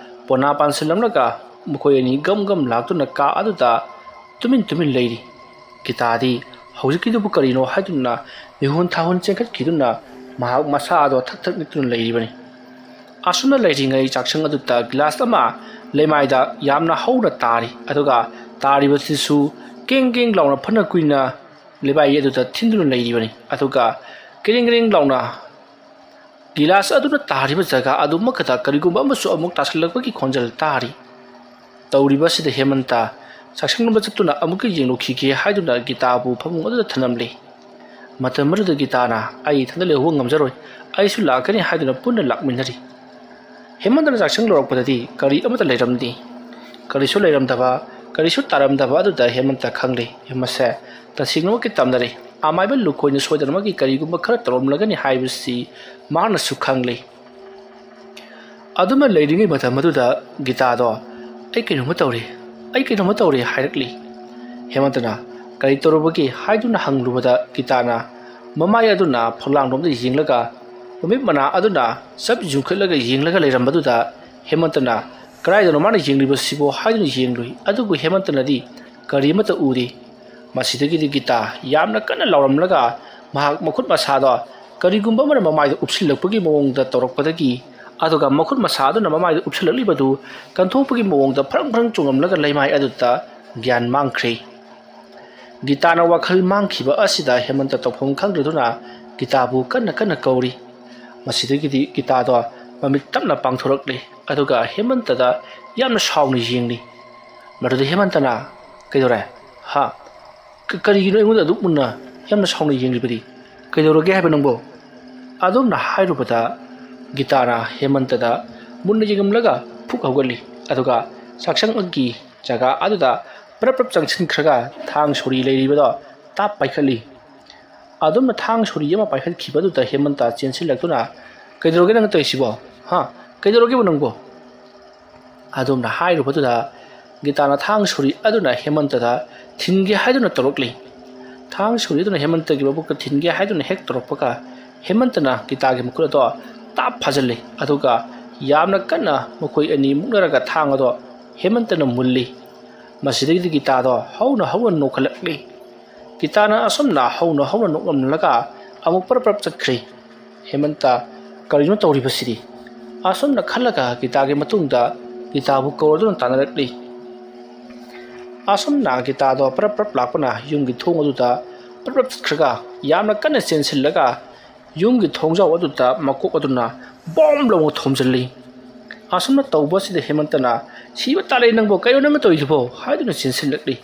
ꯄꯣꯅꯥ ꯄꯥꯟꯁꯤꯜꯂꯝꯂꯒ ꯃꯈꯣꯏ ꯑꯅꯤ ꯒꯝ ꯒꯝ ꯂꯥꯛꯇꯨꯅ ꯀꯥ ꯑꯗꯨꯗ ꯇꯨꯃꯤꯟ ꯇꯨꯃꯤꯟ ꯂꯩꯔꯤ꯫ ꯒꯤꯇꯥꯗꯤ ꯍꯧꯖꯤꯛꯀꯤꯗꯨꯕꯨ ꯀꯔꯤꯅꯣ ꯍꯥꯏꯗꯨꯅ ꯃꯤꯍꯨꯟ ꯊꯥꯍꯨꯟ ꯆꯦꯟꯈꯠꯈꯤꯗꯨꯅ ꯃꯍꯥꯛ ꯃꯁꯥ ꯑꯗꯣ ꯊꯛ ꯊꯛ ꯅꯤꯛꯇꯨꯅ ꯂꯩꯔꯤꯕꯅꯤ꯫ ꯑꯁꯨꯝꯅ ꯂꯩꯔꯤꯉꯩ ꯆꯥꯛꯁꯪ ꯑꯗꯨꯗ ꯒꯤꯂꯥꯁ ꯑꯃ ꯂꯩꯃꯥꯏꯗ ꯌꯥꯝꯅ ꯍꯧꯅ ꯇꯥꯔꯤ꯫ ꯑꯗꯨꯒ ꯇꯥꯔꯤꯕꯁꯤꯁꯨ ꯀꯦꯡ ꯀꯦꯡ ꯂꯥꯎꯅ ꯐꯅ ꯀꯨꯏꯅ ꯂꯩꯃꯥꯏ ꯑꯗꯨꯗ ꯊꯤꯟꯗꯨꯅ ꯂꯩꯔꯤꯕꯅꯤ꯫ ꯑꯗꯨꯒ ꯀꯦꯔꯦꯡ ꯀꯦꯔꯦꯡ ꯂꯥꯎꯅ ꯒꯤꯂꯥꯁ ꯑꯗꯨꯅ ꯇꯥꯔꯤꯕ ꯖꯒꯥ ꯑꯗꯨꯃꯛꯇꯗ ꯀꯔꯤꯒꯨꯝꯕ ꯑꯃꯁꯨ ꯑꯃꯨꯛ ꯇꯥꯁꯤꯜꯂꯛꯄꯒꯤ ꯈꯣꯟꯖꯦꯜ ꯇꯥꯔꯤ꯫ ꯇꯧꯔꯤꯕ ꯑꯁꯤꯗ ꯍꯦꯃꯟꯇ ꯆꯥꯛꯁꯪꯂꯣꯝꯗ ꯆꯠꯇꯨꯅ ꯑꯃꯨꯛꯀ ꯌꯦꯡꯂꯨꯈꯤꯒꯦ ꯍꯥꯏꯗꯨꯅ ꯒꯤꯇꯥꯕꯨ ꯐꯃꯨꯡ ꯑꯗꯨꯗ ꯊꯅꯝꯂꯤ꯫ ꯃꯇꯝ ꯑꯗꯨꯗ ꯒꯤꯇꯥꯅ "ꯑꯩ ꯏꯊꯟꯗ ꯂꯩꯍꯧꯕ ꯉꯝꯖꯔꯣꯏ, ꯑꯩꯁꯨ ꯂꯥꯛꯀꯅꯤ" ꯍꯥꯏꯗꯨꯅ ꯄꯨꯟꯅ ꯂꯥꯛꯃꯤꯟꯅꯔꯤ꯫ ꯍꯦꯃꯟꯇꯅ ꯆꯥꯛꯁꯪ ꯂꯧꯔꯛꯄꯗꯗꯤ ꯀꯔꯤ ꯑꯃꯠꯇ ꯂꯩꯔꯝꯗꯦ꯫ ꯀꯔꯤꯁꯨ ꯂꯩꯔꯝꯗꯕ, ꯀꯔꯤꯁꯨ ꯇꯥꯔꯝꯗꯕ ꯑꯗꯨꯗ ꯍꯦꯃꯟꯇ ꯈꯪꯂꯦ, ꯃꯁꯦ ꯇꯁꯦꯡꯅꯃꯛꯀꯤ ꯇꯝꯅꯔꯦ꯫ ꯑꯃꯥꯏꯕ ꯂꯨꯀꯣꯏꯅ ꯁꯣꯏꯗꯅꯃꯛꯀꯤ ꯀꯔꯤꯒꯨꯝꯕ ꯈꯔ ꯇꯧꯔꯝꯂꯒꯅꯤ ꯍꯥꯏꯕꯁꯤ ꯃꯍꯥꯛꯅꯁꯨ ꯈꯪꯂꯦ꯫ ꯑꯗꯨꯝꯅ ꯂꯩꯔꯤꯉꯩ ꯃꯇꯝ ꯑꯗꯨꯗ ꯒꯤꯇꯥꯗꯣ "ꯑꯩ ꯀꯩꯅꯣꯝꯃ ꯇꯧꯔꯦ, ꯑꯩ ꯀꯩꯅꯣꯝꯃ ꯇꯧꯔꯦ" ꯍꯥꯏꯔꯛꯂꯤ꯫ ꯍꯦꯃꯟꯇꯅ "ꯀꯔꯤ ꯇꯧꯔꯨꯕꯒꯦ?" ꯍꯥꯏꯗꯨꯅ ꯍꯪꯂꯨꯕꯗ ꯒꯤꯇꯥꯅ ꯃꯃꯥꯏ ꯑꯗꯨꯅ ꯐꯛꯂꯥꯡꯂꯣꯝꯗ ꯌꯦꯡꯂꯒ ꯃꯃꯤꯠ ꯃꯅꯥ ꯑꯗꯨꯅ ꯆꯞ ꯌꯨꯡꯈꯠꯂꯒ ꯌꯦꯡꯂꯒ ꯂꯩꯔꯝꯕꯗꯨꯗ ꯍꯦꯃꯟꯇꯅ "ꯀꯗꯥꯏꯗꯅꯣ ꯃꯥꯅ ꯌꯦꯡꯂꯤꯕꯁꯤꯕꯣ?" ꯍꯥꯏꯗꯨꯅ ꯌꯦꯡꯂꯨꯏ꯫ ꯑꯗꯨꯕꯨ ꯍꯦꯃꯟꯇꯅꯗꯤ ꯀꯔꯤ ꯑꯃꯠꯇ ꯎꯗꯦ꯫ ꯃꯁꯤꯗꯒꯤꯗꯤ ꯒꯤꯇꯥ ꯌꯥꯝꯅ ꯀꯟꯅ ꯂꯥꯎꯔꯝꯂꯒ ꯃꯍꯥꯛ ꯃꯈꯨꯠ ꯃꯁꯥꯗꯣ ꯀꯔꯤꯒꯨꯝꯕ ꯑꯃꯅ ꯃꯃꯥꯏꯗ ꯎꯞꯁꯤꯜꯂꯛꯄꯒꯤ ꯃꯑꯣꯡꯗ ꯇꯧꯔꯛꯄꯗꯒꯤ, ꯑꯗꯨꯒ ꯃꯈꯨꯠ ꯃꯁꯥ ꯑꯗꯨꯅ ꯃꯃꯥꯏꯗ ꯎꯞꯁꯤꯜꯂꯛꯂꯤꯕꯗꯨ ꯀꯟꯊꯣꯛꯄꯒꯤ ꯃꯑꯣꯡꯗ ꯐ꯭ꯔꯪ ꯐ꯭ꯔꯪ ꯆꯣꯡꯂꯝꯂꯒ ꯂꯩꯃꯥꯏ ꯑꯗꯨꯗ ꯒ꯭ꯌꯥꯟ ꯃꯥꯡꯈ꯭ꯔꯦ꯫ ꯒꯤꯇꯥꯅ ꯋꯥꯈꯜ ꯃꯥꯡꯈꯤꯕ ꯑꯁꯤꯗ ꯍꯦꯃꯟꯇ ꯇꯧꯐꯝ ꯈꯪꯗ꯭ꯔꯗꯨꯅ ꯒꯤꯇꯥꯕꯨ ꯀꯟꯅ ꯀꯟꯅ ꯀꯧꯔꯤ꯫ ꯃꯁꯤꯗꯒꯤꯗꯤ ꯒꯤꯇꯥꯗꯣ ꯃꯃꯤꯠ ꯇꯞꯅ ꯄꯥꯡꯊꯣꯔꯛꯂꯦ, ꯑꯗꯨꯒ ꯍꯦꯃꯟꯇꯗ ꯌꯥꯝꯅ ꯁꯥꯎꯅ ꯌꯦꯡꯂꯤ꯫ ꯃꯗꯨꯗ ꯍꯦꯃꯟꯇꯅ "ꯀꯩꯗꯧꯔꯦ? ꯍꯥ? ꯀ-, ꯀꯔꯤꯒꯤꯅꯣ ꯑꯩꯉꯣꯟꯗ ꯑꯗꯨꯛ ꯃꯨꯟꯅ ꯌꯥꯝꯅ ꯁꯥꯎꯅ ꯌꯦꯡꯂꯤꯕꯗꯤ? ꯀꯩꯗꯧꯔꯒꯦ ꯍꯥꯏꯕ ꯅꯪꯕꯣ?" ꯑꯗꯨꯝꯅ ꯍꯥꯏꯔꯨꯕꯗ ꯒꯤꯇꯥꯅ ꯍꯦꯃꯟꯇꯗ ꯃꯨꯟꯅ ꯌꯦꯡꯂꯝꯂꯒ ꯐꯨꯛ ꯍꯧꯒꯠꯂꯤ꯫ ꯑꯗꯨꯒ ꯆꯥꯛꯁꯪꯒꯤ ꯖꯒꯥ ꯑꯗꯨꯗ ꯄ꯭ꯔꯞ ꯄ꯭ꯔꯞ ꯆꯪꯁꯤꯟꯈ꯭ꯔꯒ ꯊꯥꯡ ꯁꯣꯔꯤ ꯂꯩꯔꯤꯕꯗꯣ ꯇꯥꯞ ꯄꯥꯏꯈꯠꯂꯤ꯫ ꯑꯗꯨꯝꯅ ꯊꯥꯡ ꯁꯣꯔꯤ ꯑꯃ ꯄꯥꯏꯈꯠꯈꯤꯕꯗꯨꯗ ꯍꯦꯃꯟꯇ ꯆꯦꯟꯁꯤꯜꯂꯛꯇꯨꯅ, "ꯀꯩꯗꯧꯔꯒꯦ ꯅꯪ ꯇꯧꯔꯤꯁꯤꯕꯣ? ꯍꯥ? ꯀꯩꯗꯧꯔꯒꯦꯕ ꯅꯪꯕꯣ?" ꯑꯗꯨꯝꯅ ꯍꯥꯏꯔꯨꯕꯗꯨꯗ ꯒꯤꯇꯥꯅ ꯊꯥꯡ ꯁꯣꯔꯤ ꯑꯗꯨꯅ ꯍꯦꯃꯟꯇꯗ ꯊꯤꯟꯒꯦ ꯍꯥꯏꯗꯨꯅ ꯇꯧꯔꯛꯂꯤ꯫ ꯊꯥꯡ ꯁꯣꯔꯤ ꯑꯗꯨꯅ ꯍꯦꯃꯟꯇꯒꯤ ꯃꯕꯨꯛꯇ ꯊꯤꯟꯒꯦ ꯍꯥꯏꯗꯨꯅ ꯍꯦꯛ ꯇꯧꯔꯛꯄꯒ ꯍꯦꯃꯟꯇꯅ ꯒꯤꯇꯥꯒꯤ ꯃꯈꯨꯠ ꯑꯗꯣ ꯇꯥꯞ ꯐꯥꯖꯤꯜꯂꯤ꯫ ꯑꯗꯨꯒ ꯌꯥꯝꯅ ꯀꯟꯅ ꯃꯈꯣꯏ ꯑꯅꯤ ꯃꯨꯛꯅꯔꯒ ꯊꯥꯡ ꯑꯗꯣ ꯍꯦꯃꯟꯇꯅ ꯃꯨꯜꯂꯤ꯫ ꯃꯁꯤꯗꯒꯤꯗꯤ ꯒꯤꯇꯥꯗꯣ ꯍꯧꯅ ꯍꯧꯅ ꯅꯣꯛꯈꯠꯂꯛꯂꯤ꯫ ꯒꯤꯇꯥꯅ ꯑꯁꯨꯝꯅ ꯍꯧꯅ ꯍꯧꯅ ꯅꯣꯛꯂꯝꯂꯒ ꯑꯃꯨꯛ ꯄꯔꯞ ꯄꯔꯞ ꯆꯠꯈ꯭ꯔꯦ꯫ ꯍꯦꯃꯟꯇ, "ꯀꯔꯤꯅꯣ ꯇꯧꯔꯤꯕꯁꯤꯗꯤ?" ꯑꯁꯨꯝꯅ ꯈꯜꯂꯒ ꯒꯤꯇꯥꯒꯤ ꯃꯇꯨꯡꯗ ꯒꯤꯇꯥꯕꯨ ꯀꯧꯔꯗꯨꯅ ꯇꯥꯟꯅꯔꯛꯂꯤ꯫ ꯑꯁꯨꯝꯅ ꯒꯤꯇꯥꯗꯣ ꯄꯔꯞ ꯄꯔꯞ ꯂꯥꯛꯄꯅ ꯌꯨꯝꯒꯤ ꯊꯣꯡ ꯑꯗꯨꯗ ꯄꯔꯞ ꯄꯔꯞ ꯆꯠꯈ꯭ꯔꯒ ꯌꯥꯝꯅ ꯀꯟꯅ ꯆꯦꯟꯁꯤꯜꯂꯒ ꯌꯨꯝꯒꯤ ꯊꯣꯡꯖꯥꯎ ꯑꯗꯨꯗ ꯃꯀꯣꯛ ꯑꯗꯨꯅ ꯕꯣꯝ ꯂꯥꯎꯅ ꯊꯣꯝꯖꯤꯜꯂꯤ꯫ ꯑꯁꯨꯝꯅ ꯇꯧꯕ ꯑꯁꯤꯗ ꯍꯦꯃꯟꯇꯅ, "ꯁꯤꯕ ꯇꯥꯔꯦ ꯅꯪꯕꯨ, ꯀꯩꯅꯣ ꯅꯪꯅ ꯇꯧꯔꯤꯗꯨꯕꯣ?" ꯍꯥꯏꯗꯨꯅ ꯆꯦꯟꯁꯤꯜꯂꯛꯂꯤ꯫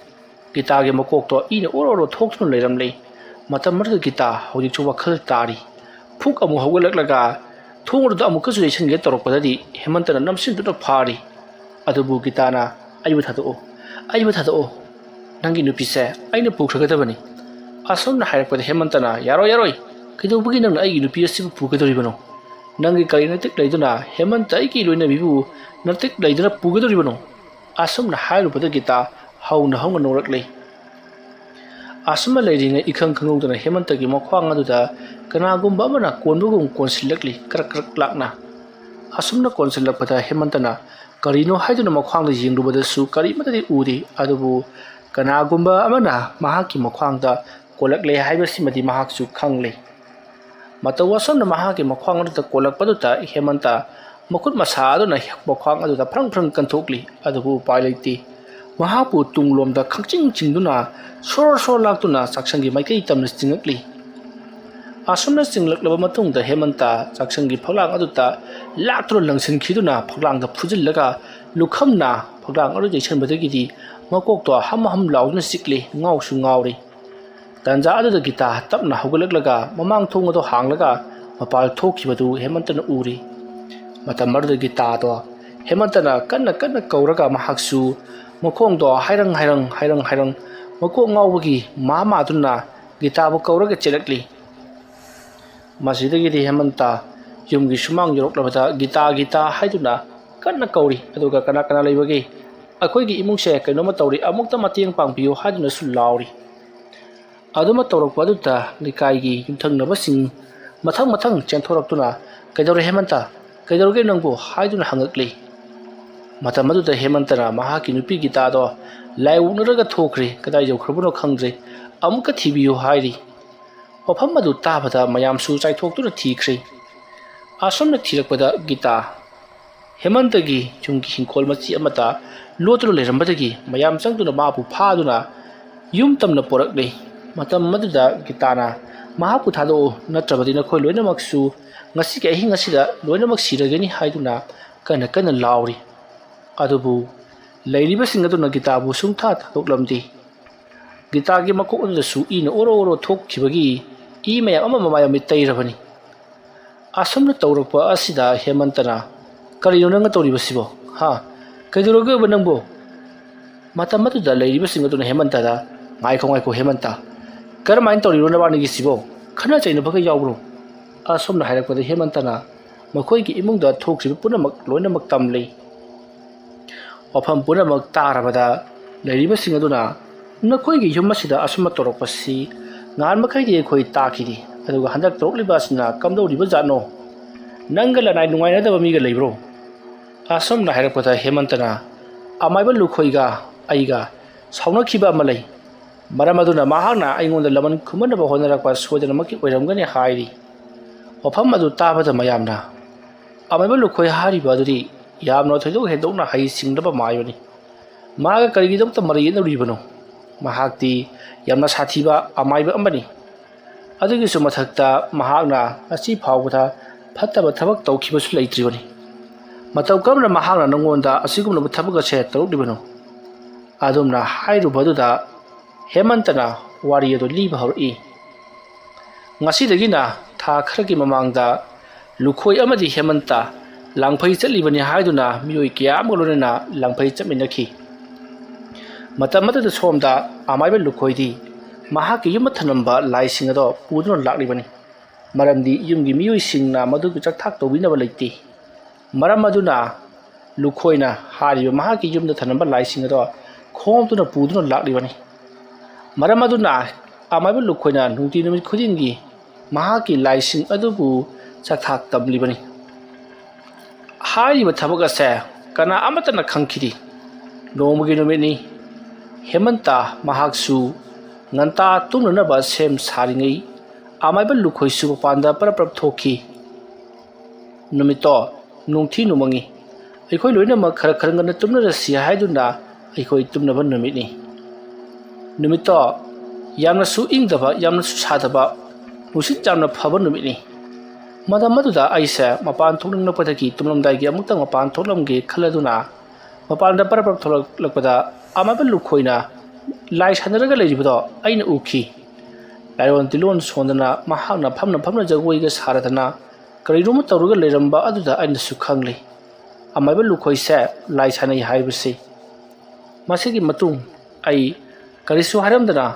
ꯒꯤꯇꯥꯒꯤ ꯃꯀꯣꯛꯇꯣ ꯏꯅ ꯑꯣꯔꯣ ꯑꯣꯔꯣ ꯊꯣꯛꯇꯨꯅ ꯂꯩꯔꯝꯂꯦ꯫ ꯃꯇꯝ ꯑꯗꯨꯗ ꯒꯤꯇꯥ ꯍꯧꯖꯤꯛꯁꯨ ꯋꯥꯈꯜ ꯇꯥꯔꯤ꯫ ꯐꯨꯛ ꯑꯃꯨꯛ ꯍꯧꯒꯠꯂꯛꯂꯒ ꯊꯣꯡ ꯑꯗꯨꯗ ꯑꯃꯨꯛꯀꯁꯨ ꯌꯩꯁꯟꯒꯦ ꯇꯧꯔꯛꯄꯗꯗꯤ ꯍꯦꯃꯟꯇꯅ ꯅꯝꯁꯤꯟꯗꯨꯅ ꯐꯥꯔꯤ꯫ ꯑꯗꯨꯕꯨ ꯒꯤꯇꯥꯅ, "ꯑꯩꯕꯨ ꯊꯥꯗꯣꯛꯑꯣ, ꯑꯩꯕꯨ ꯊꯥꯗꯣꯛꯑꯣ꯫ ꯅꯪꯒꯤ ꯅꯨꯄꯤꯁꯦ ꯑꯩꯅ ꯄꯨꯈ꯭ꯔꯒꯗꯕꯅꯤ꯫" ꯑꯁꯨꯝꯅ ꯍꯥꯏꯔꯛꯄꯗ ꯍꯦꯃꯟꯇꯅ, "ꯌꯥꯔꯣꯏ, ꯌꯥꯔꯣꯏ꯫ ꯀꯩꯗꯧꯕꯒꯤ ꯅꯪꯅ ꯑꯩꯒꯤ ꯅꯨꯄꯤ ꯑꯁꯤꯕꯨ ꯄꯨꯒꯗꯧꯔꯤꯕꯅꯣ? ꯅꯪꯒꯤ ꯀꯔꯤ ꯅꯇꯤꯛ ꯂꯩꯗꯨꯅ ꯍꯦꯃꯟꯇ ꯑꯩꯒꯤ ꯂꯣꯏꯅꯕꯤꯕꯨ ꯅꯇꯤꯛ ꯂꯩꯗꯨꯅ ꯄꯨꯒꯗꯧꯔꯤꯕꯅꯣ?" ꯑꯁꯨꯝꯅ ꯍꯥꯏꯔꯨꯕꯗ ꯒꯤꯇꯥ ꯍꯧꯅ ꯍꯧꯅ ꯅꯣꯛꯂꯛꯂꯤ꯫ ꯑꯁꯨꯝꯅ ꯂꯩꯔꯤꯉꯩ ꯏꯈꯪ ꯈꯪꯍꯧꯗꯅ ꯍꯦꯃꯟꯇꯒꯤ ꯃꯈ꯭ꯋꯥꯡ ꯑꯗꯨꯗ ꯀꯅꯥꯒꯨꯝꯕ ꯑꯃꯅ ꯀꯣꯟꯕꯒꯨꯝ ꯀꯣꯟꯁꯤꯜꯂꯛꯂꯤ, ꯀ꯭ꯔꯛ ꯀ꯭ꯔꯛ ꯂꯥꯛꯅ꯫ ꯑꯁꯨꯝꯅ ꯀꯣꯟꯁꯤꯜꯂꯛꯄꯗ ꯍꯦꯃꯟꯇꯅ ꯀꯔꯤꯅꯣ ꯍꯥꯏꯗꯨꯅ ꯃꯈ꯭ꯋꯥꯡꯗ ꯌꯦꯡꯂꯨꯕꯗꯁꯨ ꯀꯔꯤꯃꯠꯇꯗꯤ ꯎꯗꯦ꯫ ꯑꯗꯨꯕꯨ ꯀꯅꯥꯒꯨꯝꯕ ꯑꯃꯅ ꯃꯍꯥꯛꯀꯤ ꯃꯈ꯭ꯋꯥꯡꯗ ꯀꯣꯜꯂꯛꯂꯦ ꯍꯥꯏꯕꯁꯤꯃꯗꯤ ꯃꯍꯥꯛꯁꯨ ꯈꯪꯂꯦ꯫ ꯃꯇꯧ ꯑꯁꯨꯝꯅ ꯃꯍꯥꯛꯀꯤ ꯃꯈ꯭ꯋꯥꯡ ꯑꯗꯨꯗ ꯀꯣꯜꯂꯛꯄꯗꯨꯗ ꯍꯦꯃꯟꯇ ꯃꯈꯨꯠ ꯃꯁꯥ ꯑꯗꯨꯅ ꯃꯈ꯭ꯋꯥꯡ ꯑꯗꯨꯗ ꯐ꯭ꯔꯪ ꯐ꯭ꯔꯪ ꯀꯟꯊꯣꯛꯂꯤ꯫ ꯑꯗꯨꯕꯨ ꯎꯄꯥꯏ ꯂꯩꯇꯦ꯫ ꯃꯍꯥꯛꯄꯨ ꯇꯨꯡꯂꯣꯝꯗ ꯈꯪꯆꯤꯡ ꯆꯤꯡꯗꯨꯅ ꯁꯣꯔ ꯁꯣꯔ ꯂꯥꯛꯇꯨꯅ ꯆꯥꯛꯁꯪꯒꯤ ꯃꯥꯏꯀꯩ ꯇꯝꯅ ꯆꯤꯡꯂꯛꯂꯤ꯫ ꯑꯁꯨꯝꯅ ꯆꯤꯡꯂꯛꯂꯕ ꯃꯇꯨꯡꯗ ꯍꯦꯃꯟꯇ ꯆꯥꯛꯁꯪꯒꯤ ꯐꯛꯂꯥꯡ ꯑꯗꯨꯗ ꯂꯥꯛꯇꯨꯅ ꯂꯪꯁꯤꯟꯈꯤꯗꯨꯅ ꯐꯛꯂꯥꯡꯗ ꯐꯨꯖꯤꯜꯂꯒ ꯂꯨꯈꯝꯅ ꯐꯛꯂꯥꯡ ꯑꯗꯨ ꯌꯩꯁꯟꯕꯗꯒꯤꯗꯤ ꯃꯀꯣꯛꯇꯣ ꯍꯝ ꯍꯝ ꯂꯥꯎꯗꯨꯅ ꯆꯤꯛꯂꯤ, ꯉꯥꯎꯁꯨ ꯉꯥꯎꯔꯤ꯫ ꯇꯥꯟꯖꯥ ꯑꯗꯨꯗ ꯒꯤꯇꯥ ꯇꯞꯅ ꯍꯧꯒꯠꯂꯛꯂꯒ ꯃꯃꯥꯡ ꯊꯣꯡ ꯑꯗꯨ ꯍꯥꯡꯂꯒ ꯃꯄꯥꯜ ꯊꯣꯛꯈꯤꯕꯗꯨ ꯍꯦꯃꯟꯇꯅ ꯎꯔꯤ꯫ ꯃꯇꯝ ꯑꯗꯨꯗ ꯒꯤꯇꯥꯗꯣ ꯍꯦꯃꯟꯇꯅ ꯀꯟꯅ ꯀꯟꯅ ꯀꯧꯔꯒ ꯃꯍꯥꯛꯁꯨ ꯃꯈꯣꯡꯗꯣ ꯍꯥꯏꯔꯪ ꯍꯥꯏꯔꯪ ꯍꯥꯏꯔꯪ ꯍꯥꯏꯔꯪ ꯃꯀꯣꯛ ꯉꯥꯎꯕꯒꯤ ꯃꯥ ꯃꯥꯗꯨꯅ ꯒꯤꯇꯥꯕꯨ ꯀꯧꯔꯒ ꯆꯦꯜꯂꯛꯂꯤ꯫ ꯃꯁꯤꯗꯒꯤꯗꯤ ꯍꯦꯃꯟꯇ ꯌꯨꯝꯒꯤ ꯁꯨꯃꯥꯡ ꯌꯧꯔꯛꯂꯕꯗ ꯒꯤꯇꯥ, ꯒꯤꯇꯥ ꯍꯥꯏꯗꯨꯅ ꯀꯟꯅ ꯀꯧꯔꯤ꯫ ꯑꯗꯨꯒ "ꯀꯅꯥ ꯀꯅꯥ ꯂꯩꯕꯒꯦ? ꯑꯩꯈꯣꯏꯒꯤ ꯏꯃꯨꯡꯁꯦ ꯀꯩꯅꯣꯝꯃ ꯇꯧꯔꯤ, ꯑꯃꯨꯛꯇ ꯃꯇꯦꯡ ꯄꯥꯡꯕꯤꯌꯨ" ꯍꯥꯏꯗꯨꯅꯁꯨ ꯂꯥꯎꯔꯤ꯫ ꯑꯗꯨꯃ ꯇꯧꯔꯛꯄ ꯑꯗꯨꯗ ꯂꯩꯀꯥꯏꯒꯤ ꯌꯨꯝꯊꯪꯅꯕꯁꯤꯡ ꯃꯊꯪ ꯃꯊꯪ ꯆꯦꯟꯊꯣꯔꯛꯇꯨꯅ, "ꯀꯩꯗꯧꯔꯦ ꯍꯦꯃꯟꯇ? ꯀꯩꯗꯧꯔꯒꯦ ꯅꯪꯕꯨ?" ꯍꯥꯏꯗꯨꯅ ꯍꯪꯉꯛꯂꯤ꯫ ꯃꯇꯝ ꯑꯗꯨꯗ ꯍꯦꯃꯟꯇꯅ ꯃꯍꯥꯛꯀꯤ ꯅꯨꯄꯤ ꯒꯤꯇꯥꯗꯣ ꯂꯥꯏ ꯑꯣꯛꯅꯔꯒ ꯊꯣꯛꯈ꯭ꯔꯦ꯫ ꯀꯗꯥꯏ ꯌꯧꯈ꯭ꯔꯕꯅꯣ ꯈꯪꯗ꯭ꯔꯦ꯫ ꯑꯃꯨꯛꯀ ꯊꯤꯕꯤꯌꯨ ꯍꯥꯏꯔꯤ꯫ ꯋꯥꯐꯝ ꯑꯗꯨ ꯇꯥꯕꯗ ꯃꯌꯥꯝꯁꯨ ꯆꯥꯏꯊꯣꯛꯇꯨꯅ ꯊꯤꯈ꯭ꯔꯦ꯫ ꯑꯁꯨꯝꯅ ꯊꯤꯔꯛꯄꯗ ꯒꯤꯇꯥ ꯍꯦꯃꯟꯇꯒꯤ ꯌꯨꯝꯒꯤ ꯍꯤꯡꯈꯣꯜ ꯃꯆꯤ ꯑꯃꯗ ꯂꯣꯠꯇꯨꯅ ꯂꯩꯔꯝꯕꯗꯒꯤ ꯃꯌꯥꯝ ꯆꯪꯗꯨꯅ ꯃꯥꯕꯨ ꯐꯥꯗꯨꯅ ꯌꯨꯝ ꯇꯝꯅ ꯄꯣꯔꯛꯂꯦ꯫ ꯃꯇꯝ ꯑꯗꯨꯗ ꯒꯤꯇꯥꯅ, "ꯃꯍꯥꯛꯄꯨ ꯊꯥꯗꯣꯛꯎ, ꯅꯠꯇ꯭ꯔꯕꯗꯤ ꯅꯈꯣꯏ ꯂꯣꯏꯅꯃꯛꯁꯨ ꯉꯁꯤꯒꯤ ꯑꯍꯤꯡ ꯑꯁꯤꯗ ꯂꯣꯏꯅꯃꯛ ꯁꯤꯔꯒꯅꯤ" ꯍꯥꯏꯗꯨꯅ ꯀꯟꯅ ꯀꯟꯅ ꯂꯥꯎꯔꯤ꯫ ꯑꯗꯨꯕꯨ ꯂꯩꯔꯤꯕꯁꯤꯡ ꯑꯗꯨꯅ ꯒꯤꯇꯥꯕꯨ ꯁꯨꯡꯊꯥ ꯊꯥꯗꯣꯛꯂꯝꯗꯦ꯫ ꯒꯤꯇꯥꯒꯤ ꯃꯀꯣꯛ ꯑꯗꯨꯗꯁꯨ ꯏꯅ ꯑꯣꯔꯣ ꯑꯣꯔꯣ ꯊꯣꯛꯈꯤꯕꯒꯤ ꯏ ꯃꯌꯥꯝ ꯑꯃ ꯃꯃꯥꯏ ꯃꯃꯤꯠ ꯇꯩꯔꯕꯅꯤ꯫ ꯑꯁꯨꯝꯅ ꯇꯧꯔꯛꯄ ꯑꯁꯤꯗ ꯍꯦꯃꯟꯇꯅ, "ꯀꯔꯤꯅꯣ ꯅꯪꯅ ꯇꯧꯔꯤꯕꯁꯤꯕꯣ? ꯍꯥ? ꯀꯩꯗꯧꯔꯒꯦꯕ ꯅꯪꯕꯨ?" ꯃꯇꯝ ꯑꯗꯨꯗ ꯂꯩꯔꯤꯕꯁꯤꯡ ꯑꯗꯨꯅ ꯍꯦꯃꯟꯇꯗ, "ꯉꯥꯏꯈꯣ, ꯉꯥꯏꯈꯣ, ꯍꯦꯃꯟꯇ꯫ ꯀꯔꯝꯍꯥꯏꯅ ꯇꯧꯔꯤꯅꯣ ꯅꯕꯥꯅꯤꯒꯤꯁꯤꯕꯣ? ꯈꯠꯅ ꯆꯩꯅꯕꯒ ꯌꯥꯎꯕ꯭ꯔꯣ?" ꯑꯁꯨꯝꯅ ꯍꯥꯏꯔꯛꯄꯗ ꯍꯦꯃꯟꯇꯅ ꯃꯈꯣꯏꯒꯤ ꯏꯃꯨꯡꯗ ꯊꯣꯛꯈ꯭ꯔꯤꯕ ꯄꯨꯝꯅꯃꯛ ꯂꯣꯏꯅꯃꯛ ꯇꯝꯂꯤ꯫ ꯋꯥꯐꯝ ꯄꯨꯝꯅꯃꯛ ꯇꯥꯔꯕꯗ ꯂꯩꯔꯤꯕꯁꯤꯡ ꯑꯗꯨꯅ, "ꯅꯈꯣꯏꯒꯤ ꯌꯨꯝ ꯑꯁꯤꯗ ꯑꯁꯨꯝꯅ ꯇꯧꯔꯛꯄꯁꯤ ꯉꯍꯥꯟ ꯃꯈꯩꯗꯤ ꯑꯩꯈꯣꯏ ꯇꯥꯈꯤꯗꯦ, ꯑꯗꯨꯒ ꯍꯟꯗꯛ ꯇꯧꯔꯛꯂꯤꯕ ꯑꯁꯤꯅ ꯀꯝꯗꯧꯔꯤꯕ ꯖꯥꯠꯅꯣ? ꯅꯪꯒ ꯂꯅꯥꯏ ꯅꯨꯡꯉꯥꯏꯅꯗꯕ ꯃꯤꯒ ꯂꯩꯕ꯭ꯔꯣ?" ꯑꯁꯨꯝꯅ ꯍꯥꯏꯔꯛꯄꯗ ꯍꯦꯃꯟꯇꯅ, "ꯑꯃꯥꯏꯕ ꯂꯨꯈꯣꯏꯒ ꯑꯩꯒ ꯁꯥꯎꯅꯈꯤꯕ ꯑꯃ ꯂꯩ꯫ ꯃꯔꯝ ꯑꯗꯨꯅ ꯃꯍꯥꯛꯅ ꯑꯩꯉꯣꯟꯗ ꯂꯃꯟ ꯈꯨꯝꯍꯠꯅꯕ ꯍꯣꯠꯅꯔꯛꯄ ꯁꯣꯏꯗꯅꯃꯛꯀꯤ ꯑꯣꯏꯔꯝꯒꯅꯤ" ꯍꯥꯏꯔꯤ꯫ ꯋꯥꯐꯝ ꯑꯗꯨ ꯇꯥꯕꯗ ꯃꯌꯥꯝꯅ, "ꯑꯃꯥꯏꯕ ꯂꯨꯈꯣꯏ ꯍꯥꯏꯔꯤꯕ ꯑꯗꯨꯗꯤ ꯌꯥꯝꯅ ꯊꯣꯏꯗꯣꯛ ꯍꯦꯟꯗꯣꯛꯅ ꯍꯩꯁꯤꯡꯂꯕ ꯃꯥꯏꯕꯅꯤ꯫ ꯃꯍꯥꯛꯀ ꯀꯔꯤꯒꯤꯗꯃꯛꯇ ꯃꯔꯩ ꯌꯦꯠꯅꯔꯤꯕꯅꯣ? ꯃꯍꯥꯛꯇꯤ ꯌꯥꯝꯅ ꯁꯥꯊꯤꯕ ꯑꯃꯥꯏꯕ ꯑꯃꯅꯤ꯫ ꯑꯗꯨꯒꯤꯁꯨ ꯃꯊꯛꯇ ꯃꯍꯥꯛꯅ ꯉꯁꯤ ꯐꯥꯎꯕꯗ ꯐꯠꯇꯕ ꯊꯕꯛ ꯇꯧꯈꯤꯕꯁꯨ ꯂꯩꯇ꯭ꯔꯤꯕꯅꯤ꯫ ꯃꯇꯧ ꯀꯔꯝꯅ ꯃꯍꯥꯛꯅ ꯅꯉꯣꯟꯗ ꯑꯁꯤꯒꯨꯝꯂꯕ ꯊꯕꯛ ꯑꯁꯦ ꯇꯧꯔꯛꯂꯤꯕꯅꯣ?" ꯑꯗꯨꯝꯅ ꯍꯥꯏꯔꯨꯕꯗꯨꯗ ꯍꯦꯃꯟꯇꯅ ꯋꯥꯔꯤ ꯑꯗꯨ ꯂꯤꯕ ꯍꯧꯔꯛꯏ꯫ ꯉꯁꯤꯗꯒꯤꯅ ꯊꯥ ꯈꯔꯒꯤ ꯃꯃꯥꯡꯗ ꯂꯨꯈꯣꯏ ꯑꯃꯗꯤ ꯍꯦꯃꯟꯇ ꯂꯥꯡꯐꯩ ꯆꯠꯂꯤꯕꯅꯤ ꯍꯥꯏꯗꯨꯅ ꯃꯤꯑꯣꯏ ꯀꯌꯥ ꯑꯃꯒ ꯂꯣꯏꯅꯅ ꯂꯥꯡꯐꯩ ꯆꯠꯃꯤꯟꯅꯈꯤ꯫ ꯃꯇꯝ ꯑꯗꯨꯗ ꯁꯣꯝꯗ ꯑꯃꯥꯏꯕ ꯂꯨꯈꯣꯏꯗꯤ ꯃꯍꯥꯛꯀꯤ ꯌꯨꯝꯗ ꯊꯝꯂꯝꯕ ꯂꯥꯏꯁꯤꯡ ꯑꯗꯣ ꯄꯨꯗꯨꯅ ꯂꯥꯛꯂꯤꯕꯅꯤ꯫ ꯃꯔꯝꯗꯤ ꯌꯨꯝꯒꯤ ꯃꯤꯑꯣꯏꯁꯤꯡꯅ ꯃꯗꯨꯒꯤ ꯆꯥꯛꯊꯥꯛ ꯇꯧꯕꯤꯅꯕ ꯂꯩꯇꯦ꯫ ꯃꯔꯝ ꯑꯗꯨꯅ ꯂꯨꯈꯣꯏꯅ ꯍꯥꯏꯔꯤꯕ ꯃꯍꯥꯛꯀꯤ ꯌꯨꯝꯗ ꯊꯝꯂꯝꯕ ꯂꯥꯏꯁꯤꯡ ꯑꯗꯣ ꯈꯣꯝꯗꯨꯅ ꯄꯨꯗꯨꯅ ꯂꯥꯛꯂꯤꯕꯅꯤ꯫ ꯃꯔꯝ ꯑꯗꯨꯅ ꯑꯃꯥꯏꯕ ꯂꯨꯈꯣꯏꯅ ꯅꯨꯡꯇꯤ ꯅꯨꯃꯤꯠ ꯈꯨꯗꯤꯡꯒꯤ ꯃꯍꯥꯛꯀꯤ ꯂꯥꯏꯁꯤꯡ ꯑꯗꯨꯕꯨ ꯆꯥꯛꯊꯥꯛ ꯇꯝꯂꯤꯕꯅꯤ꯫ ꯍꯥꯏꯔꯤꯕ ꯊꯕꯛ ꯑꯁꯦ ꯀꯅꯥ ꯑꯃꯠꯇꯅ ꯈꯪꯈꯤꯗꯦ꯫ ꯅꯣꯡꯃꯒꯤ ꯅꯨꯃꯤꯠꯅꯤ꯫ ꯍꯦꯃꯟꯇ ꯃꯍꯥꯛꯁꯨ ꯉꯟꯇꯥ ꯇꯨꯝꯅꯅꯕ ꯁꯦꯝ ꯁꯥꯔꯤꯉꯩ ꯑꯃꯥꯏꯕ ꯂꯨꯈꯣꯏꯁꯨ ꯃꯄꯥꯟꯗ ꯄꯔꯞ ꯄꯔꯞ ꯊꯣꯛꯈꯤ꯫ ꯅꯨꯃꯤꯠꯇꯣ ꯅꯨꯡꯊꯤ ꯅꯨꯃꯪꯉꯤ꯫ ꯑꯩꯈꯣꯏ ꯂꯣꯏꯅꯃꯛ ꯈꯔ ꯈꯔ ꯉꯟꯅ ꯇꯨꯝꯅꯔꯁꯤ ꯍꯥꯏꯗꯨꯅ ꯑꯩꯈꯣꯏ ꯇꯨꯝꯅꯕ ꯅꯨꯃꯤꯠꯅꯤ꯫ ꯅꯨꯃꯤꯠꯇꯣ ꯌꯥꯝꯅꯁꯨ ꯏꯪꯗꯕ, ꯌꯥꯝꯅꯁꯨ ꯁꯥꯗꯕ, ꯅꯨꯡꯁꯤꯠ ꯌꯥꯝꯅ ꯐꯕ ꯅꯨꯃꯤꯠꯅꯤ꯫ ꯃꯇꯝ ꯑꯗꯨꯗ ꯑꯩꯁꯦ ꯃꯄꯥꯟ ꯊꯣꯛꯅꯤꯡꯂꯛꯄꯗꯒꯤ ꯇꯨꯝꯂꯝꯗꯥꯏꯒꯤ ꯑꯃꯨꯛꯇꯪ ꯃꯄꯥꯟ ꯊꯣꯛꯂꯝꯒꯦ ꯈꯜꯂꯗꯨꯅ ꯃꯄꯥꯟꯗ ꯄꯔꯞ ꯄꯔꯞ ꯊꯣꯛꯂꯛꯂꯛꯄꯗ ꯑꯃꯥꯏꯕ ꯂꯨꯈꯣꯏꯅ ꯂꯥꯏ ꯁꯥꯟꯅꯔꯒ ꯂꯩꯔꯤꯕꯗꯣ ꯑꯩꯅ ꯎꯈꯤ꯫ ꯂꯥꯏꯔꯣꯟ ꯇꯤꯂꯣꯟ ꯁꯣꯟꯗꯅ ꯃꯍꯥꯛꯅ ꯐꯝꯅ ꯐꯝꯅ ꯖꯒꯣꯏꯒ ꯁꯥꯔꯗꯅ ꯀꯔꯤꯅꯣꯃ ꯇꯧꯔꯒ ꯂꯩꯔꯝꯕ ꯑꯗꯨꯗ ꯑꯩꯅꯁꯨ ꯈꯪꯂꯤ꯫ ꯑꯃꯥꯏꯕ ꯂꯨꯈꯣꯏꯁꯦ ꯂꯥꯏ ꯁꯥꯟꯅꯩ ꯍꯥꯏꯕꯁꯤ꯫ ꯃꯁꯤꯒꯤ ꯃꯇꯨꯡ ꯑꯩ ꯀꯔꯤꯁꯨ ꯍꯥꯏꯔꯝꯗꯅ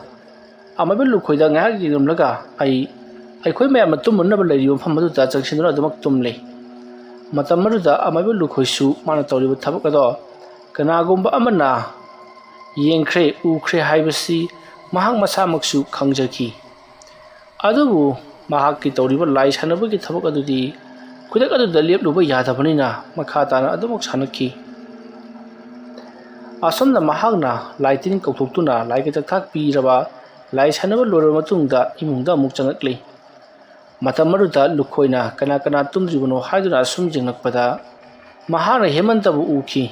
ꯑꯃꯥꯏꯕ ꯂꯨꯈꯣꯏꯗ ꯉꯥꯏꯍꯥꯛ ꯌꯦꯡꯂꯝꯂꯒ ꯑꯩ ꯑꯩꯈꯣꯏ ꯃꯌꯥꯝꯅ ꯇꯨꯝꯃꯨꯅꯕ ꯂꯩꯔꯤꯕ ꯃꯐꯝ ꯑꯗꯨꯗ ꯆꯪꯁꯤꯟꯗꯨꯅ ꯑꯗꯨꯃꯛ ꯇꯨꯝꯂꯤ꯫ ꯃꯇꯝ ꯑꯗꯨꯗ ꯑꯃꯥꯏꯕ ꯂꯨꯈꯣꯏꯁꯨ ꯃꯥꯅ ꯇꯧꯔꯤꯕ ꯊꯕꯛ ꯑꯗꯣ ꯀꯅꯥꯒꯨꯝꯕ ꯑꯃꯅ ꯌꯦꯡꯈ꯭ꯔꯦ, ꯎꯈ꯭ꯔꯦ ꯍꯥꯏꯕꯁꯤ ꯃꯍꯥꯛ ꯃꯁꯥꯃꯛꯁꯨ ꯈꯪꯖꯈꯤ꯫ ꯑꯗꯨꯕꯨ ꯃꯍꯥꯛꯀꯤ ꯇꯧꯔꯤꯕ ꯂꯥꯏ ꯁꯥꯟꯅꯕꯒꯤ ꯊꯕꯛ ꯑꯗꯨꯗꯤ ꯈꯨꯗꯛ ꯑꯗꯨꯗ ꯂꯦꯞꯂꯨꯕ ꯌꯥꯗꯕꯅꯤꯅ ꯃꯈꯥ ꯇꯥꯅ ꯑꯗꯨꯃꯛ ꯁꯥꯟꯅꯈꯤ꯫ ꯑꯁꯨꯝꯅ ꯃꯍꯥꯛꯅ ꯂꯥꯏ ꯇꯤꯟ ꯀꯧꯊꯣꯛꯇꯨꯅ ꯂꯥꯏꯒꯤ ꯆꯥꯛꯊꯥꯛ ꯄꯤꯔꯕ ꯂꯥꯏ ꯁꯥꯟꯅꯕ ꯂꯣꯏꯔꯕ ꯃꯇꯨꯡꯗ ꯏꯃꯨꯡꯗ ꯑꯃꯨꯛ ꯆꯪꯂꯛꯂꯤ꯫ ꯃꯇꯝ ꯑꯗꯨꯗ ꯂꯨꯈꯣꯏꯅ ꯀꯅꯥ ꯀꯅꯥ ꯇꯨꯝꯗ꯭ꯔꯤꯕꯅꯣ ꯍꯥꯏꯗꯨꯅ ꯑꯁꯨꯝ ꯌꯦꯡꯂꯛꯄꯗ ꯃꯍꯥꯛꯅ ꯍꯦꯃꯟꯇꯕꯨ ꯎꯈꯤ꯫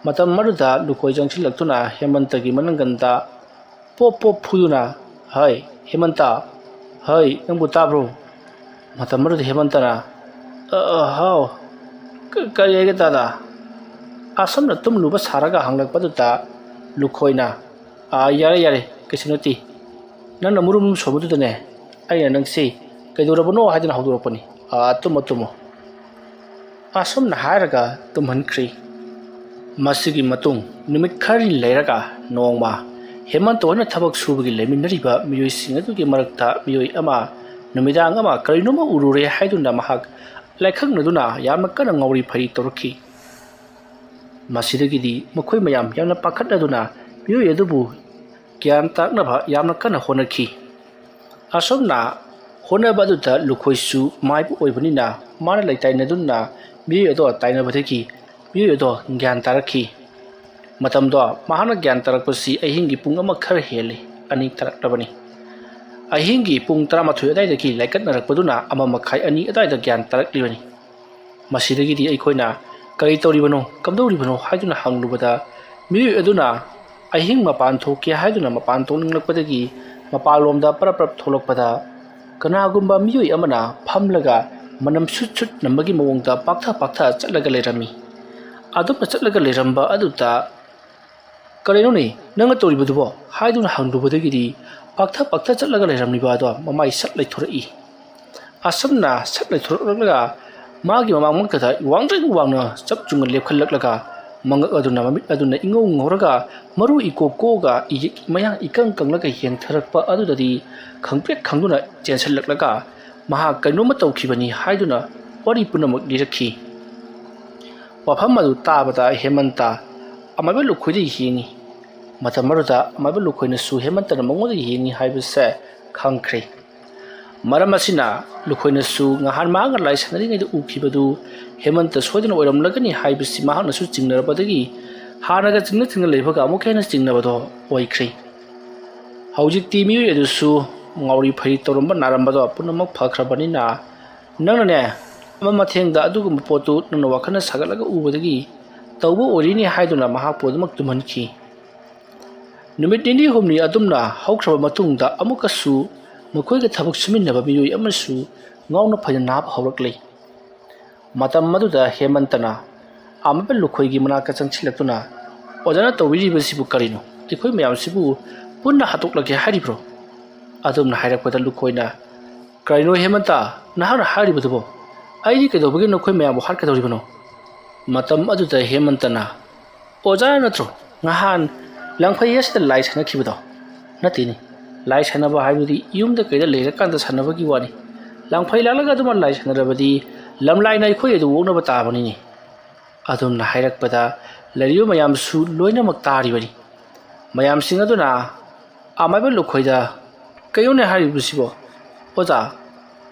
ꯃꯇꯝ ꯑꯗꯨꯗ ꯂꯨꯈꯣꯏ ꯆꯪꯁꯤꯜꯂꯛꯇꯨꯅ ꯍꯦꯃꯟꯇꯒꯤ ꯃꯅꯪꯒꯟꯗ ꯄꯣꯞ ꯄꯣꯞ ꯐꯨꯗꯨꯅ, "ꯍꯩ, ꯍꯦꯃꯟꯇ, ꯍꯩ, ꯅꯪꯕꯨ ꯇꯥꯕ꯭ꯔꯣ?" ꯃꯇꯝ ꯑꯗꯨꯗ ꯍꯦꯃꯟꯇꯅ, "ꯑ, ꯑ, ꯍꯥꯎ, ꯀ-, ꯀꯔꯤ ꯍꯥꯏꯒꯦ ꯇꯥꯗ?" ꯑꯁꯨꯝꯅ ꯇꯨꯝꯂꯨꯕ ꯁꯥꯔꯒ ꯍꯪꯂꯛꯄꯗꯨꯗ ꯂꯨꯈꯣꯏꯅ, "ꯑꯥ, ꯌꯥꯔꯦ, ꯌꯥꯔꯦ, ꯀꯩꯁꯨ ꯅꯠꯇꯦ꯫ ꯅꯪꯅ ꯃꯨꯔꯨꯝ ꯁꯣꯟꯕꯗꯨꯗꯅꯦ, ꯑꯩꯅ ꯅꯪꯁꯤ ꯀꯩꯗꯧꯔꯕꯅꯣ ꯍꯥꯏꯗꯅ ꯍꯧꯗꯣꯔꯛꯄꯅꯤ꯫ ꯑꯥ, ꯇꯨꯝꯃꯣ, ꯇꯨꯝꯃꯣ꯫" ꯑꯁꯨꯝꯅ ꯍꯥꯏꯔꯒ ꯇꯨꯝꯍꯟꯈ꯭ꯔꯤ꯫ ꯃꯁꯤꯒꯤ ꯃꯇꯨꯡ ꯅꯨꯃꯤꯠ ꯈꯔꯅꯤ ꯂꯩꯔꯒ ꯅꯣꯡꯃ ꯍꯦꯃꯟꯇ ꯍꯣꯏꯅ ꯊꯕꯛ ꯁꯨꯕꯒꯤ ꯂꯩꯃꯤꯟꯅꯔꯤꯕ ꯃꯤꯑꯣꯏꯁꯤꯡ ꯑꯗꯨꯒꯤ ꯃꯔꯛꯇ ꯃꯤꯑꯣꯏ ꯑꯃ ꯅꯨꯃꯤꯗꯥꯡ ꯑꯃ ꯀꯔꯤꯅꯣꯃ ꯎꯔꯨꯔꯦ ꯍꯥꯏꯗꯨꯅ ꯃꯍꯥꯛ ꯂꯥꯏꯈꯪꯅꯗꯨꯅ ꯌꯥꯝꯅ ꯀꯟꯅ ꯉꯥꯎꯔꯤ ꯐꯩꯔꯤ ꯇꯧꯔꯛꯈꯤ꯫ ꯃꯁꯤꯗꯒꯤꯗꯤ ꯃꯈꯣꯏ ꯃꯌꯥꯝ ꯌꯥꯝꯅ ꯄꯥꯈꯠꯅꯗꯨꯅ ꯃꯤꯑꯣꯏ ꯑꯗꯨꯕꯨ ꯒ꯭ꯌꯥꯟ ꯇꯥꯛꯅꯕ ꯌꯥꯝꯅ ꯀꯟꯅ ꯍꯣꯠꯅꯈꯤ꯫ ꯑꯁꯨꯝꯅ ꯍꯣꯠꯅꯕ ꯑꯗꯨꯗ ꯂꯨꯈꯣꯏꯁꯨ ꯃꯥꯏꯕ ꯑꯣꯏꯕꯅꯤꯅ ꯃꯥꯅ ꯂꯩꯇꯥꯏꯅꯗꯨꯅ ꯃꯤꯑꯣꯏ ꯑꯗꯣ ꯇꯥꯏꯅꯕꯗꯒꯤ ꯃꯤꯑꯣꯏ ꯑꯗꯣ ꯒ꯭ꯌꯥꯟ ꯇꯥꯔꯛꯈꯤ꯫ ꯃꯇꯝꯗꯣ ꯃꯍꯥꯛꯅ ꯒ꯭ꯌꯥꯟ ꯇꯥꯔꯛꯄꯁꯤ ꯑꯍꯤꯡꯒꯤ ꯄꯨꯡ ꯑꯃ ꯈꯔ ꯍꯦꯜꯂꯤ꯫ ꯑꯅꯤ ꯇꯥꯔꯛꯂꯕꯅꯤ꯫ ꯑꯍꯤꯡꯒꯤ ꯄꯨꯡ ꯇꯔꯥꯃꯥꯊꯣꯏ ꯑꯗꯨꯋꯥꯏꯗꯒꯤ ꯂꯥꯏꯀꯠꯅꯔꯛꯄꯗꯨꯅ ꯑꯃ ꯃꯈꯥꯏ ꯑꯅꯤ ꯑꯗꯨꯋꯥꯏꯗ ꯒ꯭ꯌꯥꯟ ꯇꯥꯔꯛꯂꯤꯕꯅꯤ꯫ ꯃꯁꯤꯗꯒꯤꯗꯤ ꯑꯩꯈꯣꯏꯅ ꯀꯔꯤ ꯇꯧꯔꯤꯕꯅꯣ, ꯀꯝꯗꯧꯔꯤꯕꯅꯣ ꯍꯥꯏꯗꯨꯅ ꯍꯪꯂꯨꯕꯗ, ꯃꯤꯑꯣꯏ ꯑꯗꯨꯅ ꯑꯍꯤꯡ ꯃꯄꯥꯟ ꯊꯣꯛꯀꯦ ꯍꯥꯏꯗꯨꯅ ꯃꯄꯥꯟ ꯊꯣꯛꯅꯤꯡꯂꯛꯄꯗꯒꯤ ꯃꯄꯥꯟꯂꯣꯝꯗ ꯄꯔꯞ ꯄꯔꯞ ꯊꯣꯛꯂꯛꯄꯗ, ꯀꯅꯥꯒꯨꯝꯕ ꯃꯤꯑꯣꯏ ꯑꯃꯅ ꯐꯝꯂꯒ ꯃꯅꯝ ꯁꯨꯠ ꯁꯨꯠ ꯅꯝꯕꯒꯤ ꯃꯑꯣꯡꯗ ꯄꯥꯛꯊ ꯄꯥꯛꯊ ꯆꯠꯂꯒ ꯂꯩꯔꯝꯃꯤ꯫ ꯑꯗꯨꯝꯅ ꯆꯠꯂꯒ ꯂꯩꯔꯝꯕ ꯑꯗꯨꯗ, "ꯀꯔꯤꯅꯣꯅꯦ ꯅꯪꯅ ꯇꯧꯔꯤꯕꯗꯨꯕꯣ?" ꯍꯥꯏꯗꯨꯅ ꯍꯪꯂꯨꯕꯗꯒꯤꯗꯤ, ꯄꯥꯛꯊ ꯄꯥꯛꯊ ꯆꯠꯂꯒ ꯂꯩꯔꯝꯂꯤꯕ ꯑꯗꯣ ꯃꯃꯥꯏ ꯁꯠ ꯂꯩꯊꯣꯔꯛꯏ꯫ ꯑꯁꯨꯝꯅ ꯁꯠ ꯂꯩꯊꯣꯔꯛꯂꯒ ꯃꯥꯒꯤ ꯃꯃꯥꯡꯃꯛꯇꯗ ꯋꯥꯡꯗ꯭ꯔꯤꯡ ꯋꯥꯡꯅ ꯆꯞ ꯆꯨꯝꯅ ꯂꯦꯞꯈꯠꯂꯛꯂꯒ, ꯃꯉꯛ ꯑꯗꯨꯅ, ꯃꯃꯤꯠ ꯑꯗꯨꯅ ꯏꯉꯧ ꯉꯧꯔꯒ, ꯃꯔꯨ ꯏꯀꯣꯛ ꯀꯣꯛꯑꯒ, ꯏꯌꯦꯛ ꯃꯌꯥ ꯏꯀꯪ ꯀꯪꯂꯒ ꯌꯦꯡꯊꯔꯛꯄ ꯑꯗꯨꯗꯗꯤ ꯈꯪꯄ꯭ꯔꯦꯛ ꯈꯪꯗꯨꯅ ꯆꯦꯟꯁꯤꯜꯂꯛꯂꯒ ꯃꯍꯥꯛ ꯀꯩꯅꯣꯝꯃ ꯇꯧꯈꯤꯕꯅꯤ ꯍꯥꯏꯗꯨꯅ ꯋꯥꯔꯤ ꯄꯨꯝꯅꯃꯛ ꯂꯤꯔꯛꯈꯤ꯫ ꯋꯥꯐꯝ ꯑꯗꯨ ꯇꯥꯕꯗ ꯍꯦꯃꯟꯇ ꯑꯃꯥꯏꯕ ꯂꯨꯈꯣꯏꯗ ꯌꯦꯡꯉꯤ꯫ ꯃꯇꯝ ꯑꯗꯨꯗ ꯑꯃꯥꯏꯕ ꯂꯨꯈꯣꯏꯅꯁꯨ ꯍꯦꯃꯟꯇꯅ ꯃꯉꯣꯟꯗ ꯌꯦꯡꯉꯤ ꯍꯥꯏꯕꯁꯦ ꯈꯪꯈ꯭ꯔꯦ꯫ ꯃꯔꯝ ꯑꯁꯤꯅ ꯂꯨꯈꯣꯏꯅꯁꯨ ꯉꯍꯥꯟ ꯃꯍꯥꯛꯅ ꯂꯥꯏ ꯁꯥꯟꯅꯔꯤꯉꯩꯗ ꯎꯈꯤꯕꯗꯨ ꯍꯦꯃꯟꯇ ꯁꯣꯏꯗꯅ ꯑꯣꯏꯔꯝꯂꯒꯅꯤ ꯍꯥꯏꯕꯁꯤ ꯃꯍꯥꯛꯅꯁꯨ ꯆꯤꯡꯅꯔꯕꯗꯒꯤ ꯍꯥꯟꯅꯒ ꯆꯤꯡꯅ ꯆꯤꯡꯅ ꯂꯩꯕꯒ ꯑꯃꯨꯛꯀ ꯍꯦꯟꯅ ꯆꯤꯡꯅꯕꯗꯣ ꯑꯣꯏꯈ꯭ꯔꯦ꯫ ꯍꯧꯖꯤꯛꯇꯤ ꯃꯤꯑꯣꯏ ꯑꯗꯨꯁꯨ ꯉꯥꯎꯔꯤ ꯐꯩꯔꯤ ꯇꯧꯔꯝꯕ ꯅꯥꯔꯝꯕꯗꯣ ꯄꯨꯝꯅꯃꯛ ꯐꯈ꯭ꯔꯕꯅꯤꯅ, ꯅꯪꯅꯅꯦ, ꯑꯃ ꯃꯊꯦꯡꯗ ꯑꯗꯨꯒꯨꯝꯕ ꯄꯣꯠꯇꯨ ꯅꯪꯅ ꯋꯥꯈꯜꯅ ꯁꯥꯒꯠꯂꯒ ꯎꯕꯗꯒꯤ ꯇꯧꯕ ꯑꯣꯏꯔꯤꯅꯤ ꯍꯥꯏꯗꯨꯅ ꯃꯍꯥꯛꯄꯨ ꯑꯗꯨꯃꯛ ꯇꯨꯝꯍꯟꯈꯤ꯫ ꯅꯨꯃꯤꯠ ꯅꯤꯅꯤ ꯍꯨꯝꯅꯤ ꯑꯗꯨꯝꯅ ꯍꯧꯈ꯭ꯔꯕ ꯃꯇꯨꯡꯗ ꯑꯃꯨꯛꯀꯁꯨ ꯃꯈꯣꯏꯒ ꯊꯕꯛ ꯁꯨꯃꯤꯟꯅꯕ ꯃꯤꯑꯣꯏ ꯑꯃꯁꯨ ꯉꯥꯎꯅ ꯐꯩꯅ ꯅꯥꯕ ꯍꯧꯔꯛꯂꯦ꯫ ꯃꯇꯝ ꯑꯗꯨꯗ ꯍꯦꯃꯟꯇꯅ ꯑꯃꯥꯏꯕ ꯂꯨꯈꯣꯏꯒꯤ ꯃꯅꯥꯛꯇ ꯆꯪꯁꯤꯜꯂꯛꯇꯨꯅ, "ꯑꯣꯖꯥꯅ ꯇꯧꯕꯤꯔꯤꯕꯁꯤꯕꯨ ꯀꯔꯤꯅꯣ? ꯑꯩꯈꯣꯏ ꯃꯌꯥꯝꯁꯤꯕꯨ ꯄꯨꯟꯅ ꯍꯥꯠꯇꯣꯛꯂꯒꯦ ꯍꯥꯏꯔꯤꯕ꯭ꯔꯣ?" ꯑꯗꯨꯝꯅ ꯍꯥꯏꯔꯛꯄꯗ ꯂꯨꯈꯣꯏꯅ, "ꯀꯔꯤꯅꯣ ꯍꯦꯃꯟꯇ, ꯅꯍꯥꯛꯅ ꯍꯥꯏꯔꯤꯕꯗꯨꯕꯣ? ꯑꯩꯗꯤ ꯀꯩꯗꯧꯕꯒꯤ ꯅꯈꯣꯏ ꯃꯌꯥꯝꯕꯨ ꯍꯥꯠꯀꯗꯧꯔꯤꯕꯅꯣ?" ꯃꯇꯝ ꯑꯗꯨꯗ ꯍꯦꯃꯟꯇꯅ, "ꯑꯣꯖꯥ ꯅꯠꯇ꯭ꯔꯣ ꯉꯍꯥꯟ ꯂꯥꯡꯐꯩ ꯑꯁꯤꯗ ꯂꯥꯏ ꯁꯥꯟꯅꯈꯤꯕꯗꯣ?" "ꯅꯠꯇꯦꯅꯦ, ꯂꯥꯏ ꯁꯥꯟꯅꯕ ꯍꯥꯏꯕꯗꯤ ꯌꯨꯝꯗ ꯀꯩꯗ ꯂꯩꯔꯀꯥꯟꯗ ꯁꯥꯟꯅꯕꯒꯤ ꯋꯥꯅꯤ꯫ ꯂꯥꯡꯐꯩ ꯂꯥꯛꯂꯒ ꯑꯗꯨꯃ ꯂꯥꯏ ꯁꯥꯟꯅꯔꯕꯗꯤ ꯂꯝꯂꯥꯏꯅ ꯑꯩꯈꯣꯏ ꯑꯗꯨ ꯑꯣꯛꯅꯕ ꯇꯥꯕꯅꯤꯅꯦ"꯫ ꯑꯗꯨꯝꯅ ꯍꯥꯏꯔꯛꯄꯗ ꯂꯩꯔꯤꯕ ꯃꯌꯥꯝꯁꯨ ꯂꯣꯏꯅꯃꯛ ꯇꯥꯔꯤꯕꯅꯤ꯫ ꯃꯌꯥꯝꯁꯤꯡ ꯑꯗꯨꯅ ꯑꯃꯥꯏꯕ ꯂꯨꯈꯣꯏꯗ, "ꯀꯩꯅꯣꯅꯦ ꯍꯥꯏꯔꯤꯕꯁꯤꯕꯣ? ꯑꯣꯖꯥ,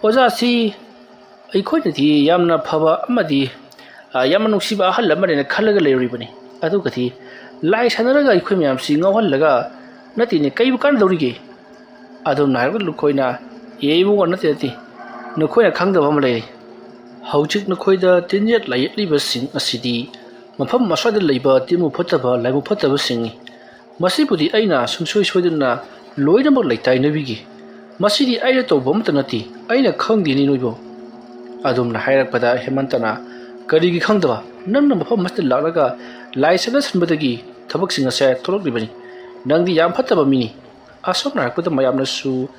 ꯑꯣꯖꯥꯁꯤ ꯑꯩꯈꯣꯏꯅꯗꯤ ꯌꯥꯝꯅ ꯐꯕ ꯑꯃꯗꯤ, ꯑ, ꯌꯥꯝꯅ ꯅꯨꯡꯁꯤꯕ ꯑꯍꯜ ꯑꯃꯅꯦꯅ ꯈꯜꯂꯒ ꯂꯩꯔꯨꯔꯤꯕꯅꯤ꯫ ꯑꯗꯨꯒꯗꯤ ꯂꯥꯏ ꯁꯥꯟꯅꯔꯒ ꯑꯩꯈꯣꯏ ꯃꯌꯥꯝꯁꯤ ꯉꯥꯎꯍꯜꯂꯒ ꯅꯠꯇꯦꯅꯦ, ꯀꯩꯕꯨ ꯀꯥꯟꯅꯗꯧꯔꯤꯒꯦ? ꯑꯗꯨꯝꯅ ꯍꯥꯏꯔꯒ ꯂꯨꯈꯣꯏꯅ, "ꯑꯦ ꯏꯕꯨꯡꯉꯣ, ꯅꯠꯇꯦ ꯅꯠꯇꯦ, ꯅꯈꯣꯏꯅ ꯈꯪꯗꯕ ꯑꯃ ꯂꯩꯔꯦ꯫ ꯍꯧꯖꯤꯛ ꯅꯈꯣꯏꯗ ꯇꯤꯟꯌꯦꯠ ꯂꯥꯏꯌꯦꯠꯂꯤꯕꯁꯤꯡ ꯑꯁꯤꯗꯤ ꯃꯐꯝ ꯑꯁ꯭ꯋꯥꯏꯗ ꯂꯩꯕ ꯇꯤꯟꯃꯨ ꯐꯠꯇꯕ, ꯂꯥꯏꯃꯨ ꯐꯠꯇꯕꯁꯤꯡꯅꯤ꯫ ꯃꯁꯤꯕꯨꯗꯤ ꯑꯩꯅ ꯁꯨꯡꯁꯣꯏ ꯁꯣꯏꯗꯅ ꯂꯣꯏꯅꯃꯛ ꯂꯩꯇꯥꯏꯅꯕꯤꯒꯦ꯫ ꯃꯁꯤꯗꯤ ꯑꯩꯅ ꯇꯧꯕ ꯑꯃꯠꯇ ꯅꯠꯇꯦ, ꯑꯩꯅ ꯈꯪꯗꯦꯅꯤ ꯅꯣꯏꯕꯨ"꯫ ꯑꯗꯨꯝꯅ ꯍꯥꯏꯔꯛꯄꯗ ꯍꯦꯃꯟꯇꯅ, "ꯀꯔꯤꯒꯤ ꯈꯪꯗꯕ? ꯅꯪꯅ ꯃꯐꯝ ꯑꯁꯤꯗ ꯂꯥꯛꯂꯒ ꯂꯥꯏ ꯁꯠꯅ ꯁꯟꯕꯗꯒꯤ ꯊꯕꯛꯁꯤꯡ ꯑꯁꯦ ꯊꯣꯛꯂꯛꯂꯤꯕꯅꯤ꯫ ꯅꯪꯗꯤ ꯌꯥꯝ ꯐꯠꯇꯕ ꯃꯤꯅꯤ"꯫ ꯑꯁꯨꯝꯅ ꯍꯥꯏꯔꯛꯄꯗ ꯃꯌꯥꯝꯅꯁꯨ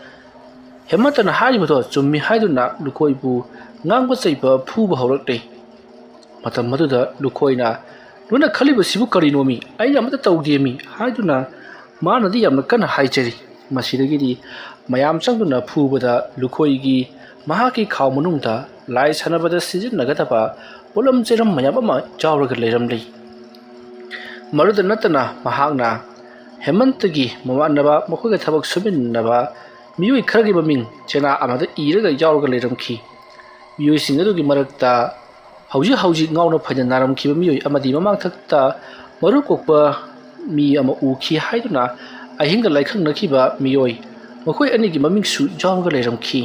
ꯍꯦꯃꯟꯇꯅ ꯍꯥꯏꯔꯤꯕꯗꯣ ꯆꯨꯝꯃꯤ ꯍꯥꯏꯗꯨꯅ ꯂꯨꯈꯣꯏꯕꯨ ꯉꯥꯡꯕ ꯆꯩꯕ ꯐꯨꯕ ꯍꯧꯔꯛꯂꯦ꯫ ꯃꯇꯝ ꯑꯗꯨꯗ ꯂꯨꯈꯣꯏꯅ, "ꯅꯣꯏꯅ ꯈꯜꯂꯤꯕꯁꯤꯕꯨ ꯀꯔꯤꯅꯣꯃꯤ? ꯑꯩꯅ ꯑꯃꯠꯇ ꯇꯧꯗꯦꯃꯤ" ꯍꯥꯏꯗꯨꯅ ꯃꯥꯅꯗꯤ ꯌꯥꯝꯅ ꯀꯟꯅ ꯍꯥꯏꯖꯔꯤ꯫ ꯃꯁꯤꯗꯒꯤꯗꯤ ꯃꯌꯥꯝ ꯆꯪꯗꯨꯅ ꯐꯨꯕꯗ ꯂꯨꯈꯣꯏꯒꯤ ꯃꯍꯥꯛꯀꯤ ꯈꯥꯎ ꯃꯅꯨꯡꯗ ꯂꯥꯏ ꯁꯥꯟꯅꯕꯗ ꯁꯤꯖꯤꯟꯅꯒꯗꯕ ꯄꯣꯠꯂꯝ ꯆꯩꯔꯝ ꯃꯌꯥꯝ ꯑꯃ ꯌꯥꯎꯔꯒ ꯂꯩꯔꯝꯂꯤ꯫ ꯃꯗꯨꯗ ꯅꯠꯇꯅ ꯃꯍꯥꯛꯅ ꯍꯦꯃꯟꯇꯒꯤ ꯃꯃꯥꯟꯅꯕ, ꯃꯈꯣꯏꯒ ꯊꯕꯛ ꯁꯨꯃꯤꯟꯅꯕ ꯃꯤꯑꯣꯏ ꯈꯔꯒꯤ ꯃꯃꯤꯡ ꯆꯦꯅꯥ ꯑꯃꯗ ꯏꯔꯒ ꯌꯥꯎꯔꯒ ꯂꯩꯔꯝꯈꯤ꯫ ꯃꯤꯑꯣꯏꯁꯤꯡ ꯑꯗꯨꯒꯤ ꯃꯔꯛꯇ ꯍꯧꯖꯤꯛ ꯍꯧꯖꯤꯛ ꯉꯥꯎꯅ ꯐꯩꯅ ꯅꯥꯔꯝꯈꯤꯕ ꯃꯤꯑꯣꯏ ꯑꯃꯗꯤ ꯃꯃꯥꯡꯊꯛꯇ ꯃꯔꯨ ꯀꯣꯛꯄ ꯃꯤ ꯑꯃ ꯎꯈꯤ ꯍꯥꯏꯗꯨꯅ ꯑꯍꯤꯡꯗ ꯂꯥꯏꯈꯪꯅꯈꯤꯕ ꯃꯤꯑꯣꯏ, ꯃꯈꯣꯏ ꯑꯅꯤꯒꯤ ꯃꯃꯤꯡꯁꯨ ꯌꯥꯎꯔꯒ ꯂꯩꯔꯝꯈꯤ꯫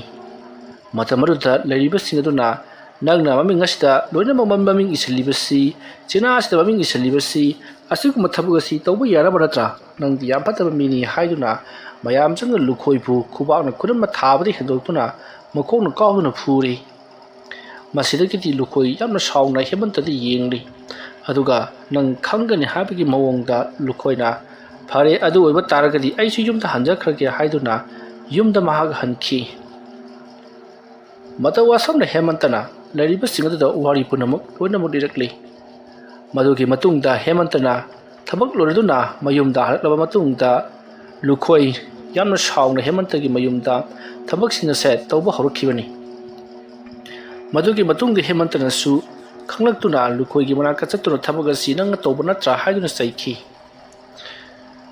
ꯃꯇꯝ ꯑꯗꯨꯗ ꯂꯩꯔꯤꯕꯁꯤꯡ ꯑꯗꯨꯅ, "ꯅꯪꯅ ꯃꯃꯤꯡ ꯑꯁꯤꯗ ꯂꯣꯏꯅꯃꯛ ꯃꯃꯤꯡ ꯏꯁꯤꯜꯂꯤꯕꯁꯤ, ꯆꯦꯅꯥ ꯑꯁꯤꯗ ꯃꯃꯤꯡ ꯏꯁꯤꯜꯂꯤꯕꯁꯤ, ꯑꯁꯤꯒꯨꯝꯕ ꯊꯕꯛ ꯑꯁꯤ ꯇꯧꯕ ꯌꯥꯔꯕ ꯅꯠꯇ꯭ꯔꯥ? ꯅꯪꯗꯤ ꯌꯥꯝ ꯐꯠꯇꯕ ꯃꯤꯅꯤ" ꯍꯥꯏꯗꯨꯅ ꯃꯌꯥꯝ ꯆꯪꯅ ꯂꯨꯈꯣꯏꯕꯨ ꯈꯨꯕꯥꯛꯅ ꯈꯨꯗꯝ ꯊꯥꯕꯗꯒꯤ ꯍꯦꯟꯗꯣꯛꯇꯨꯅ ꯃꯈꯣꯡꯅ ꯀꯥꯎꯗꯨꯅ ꯐꯨꯔꯤ꯫ ꯃꯁꯤꯗꯒꯤꯗꯤ ꯂꯨꯈꯣꯏ ꯌꯥꯝꯅ ꯁꯥꯎꯅ ꯍꯦꯃꯟꯇꯗ ꯌꯦꯡꯂꯤ꯫ ꯑꯗꯨꯒ ꯅꯪ ꯈꯪꯒꯅꯤ ꯍꯥꯏꯕꯒꯤ ꯃꯑꯣꯡꯗ ꯂꯨꯈꯣꯏꯅ, "ꯐꯔꯦ, ꯑꯗꯨ ꯑꯣꯏꯕ ꯇꯥꯔꯒꯗꯤ ꯑꯩꯁꯨ ꯌꯨꯝꯗ ꯍꯟꯖꯈ꯭ꯔꯒꯦ" ꯍꯥꯏꯗꯨꯅ ꯌꯨꯝꯗ ꯃꯍꯥꯛ ꯍꯟꯈꯤ꯫ ꯃꯇꯧ ꯑꯁꯨꯝꯅ ꯍꯦꯃꯟꯇꯅ ꯂꯩꯔꯤꯕꯁꯤꯡ ꯑꯗꯨꯗ ꯋꯥꯔꯤ ꯄꯨꯝꯅꯃꯛ ꯂꯣꯏꯅꯃꯛ ꯂꯤꯔꯛꯂꯤ꯫ ꯃꯗꯨꯒꯤ ꯃꯇꯨꯡꯗ ꯍꯦꯃꯟꯇꯅ ꯊꯕꯛ ꯂꯣꯏꯔꯗꯨꯅ ꯃꯌꯨꯝꯗ ꯍꯜꯂꯛꯂꯕ ꯃꯇꯨꯡꯗ ꯂꯨꯈꯣꯏ ꯌꯥꯝꯅ ꯁꯥꯎꯅ ꯍꯦꯃꯟꯇꯒꯤ ꯃꯌꯨꯝꯗ ꯊꯕꯛꯁꯤꯡ ꯑꯁꯦ ꯇꯧꯕ ꯍꯧꯔꯛꯈꯤꯕꯅꯤ꯫ ꯃꯗꯨꯒꯤ ꯃꯇꯨꯡꯗ ꯍꯦꯃꯟꯇꯅꯁꯨ ꯈꯪꯂꯛꯇꯨꯅ ꯂꯨꯈꯣꯏꯒꯤ ꯃꯅꯥꯛꯇ ꯆꯠꯇꯨꯅ ꯊꯕꯛ ꯑꯁꯤ ꯅꯪꯅ ꯇꯧꯕ ꯅꯠꯇ꯭ꯔꯥ ꯍꯥꯏꯗꯨꯅ ꯆꯩꯈꯤ꯫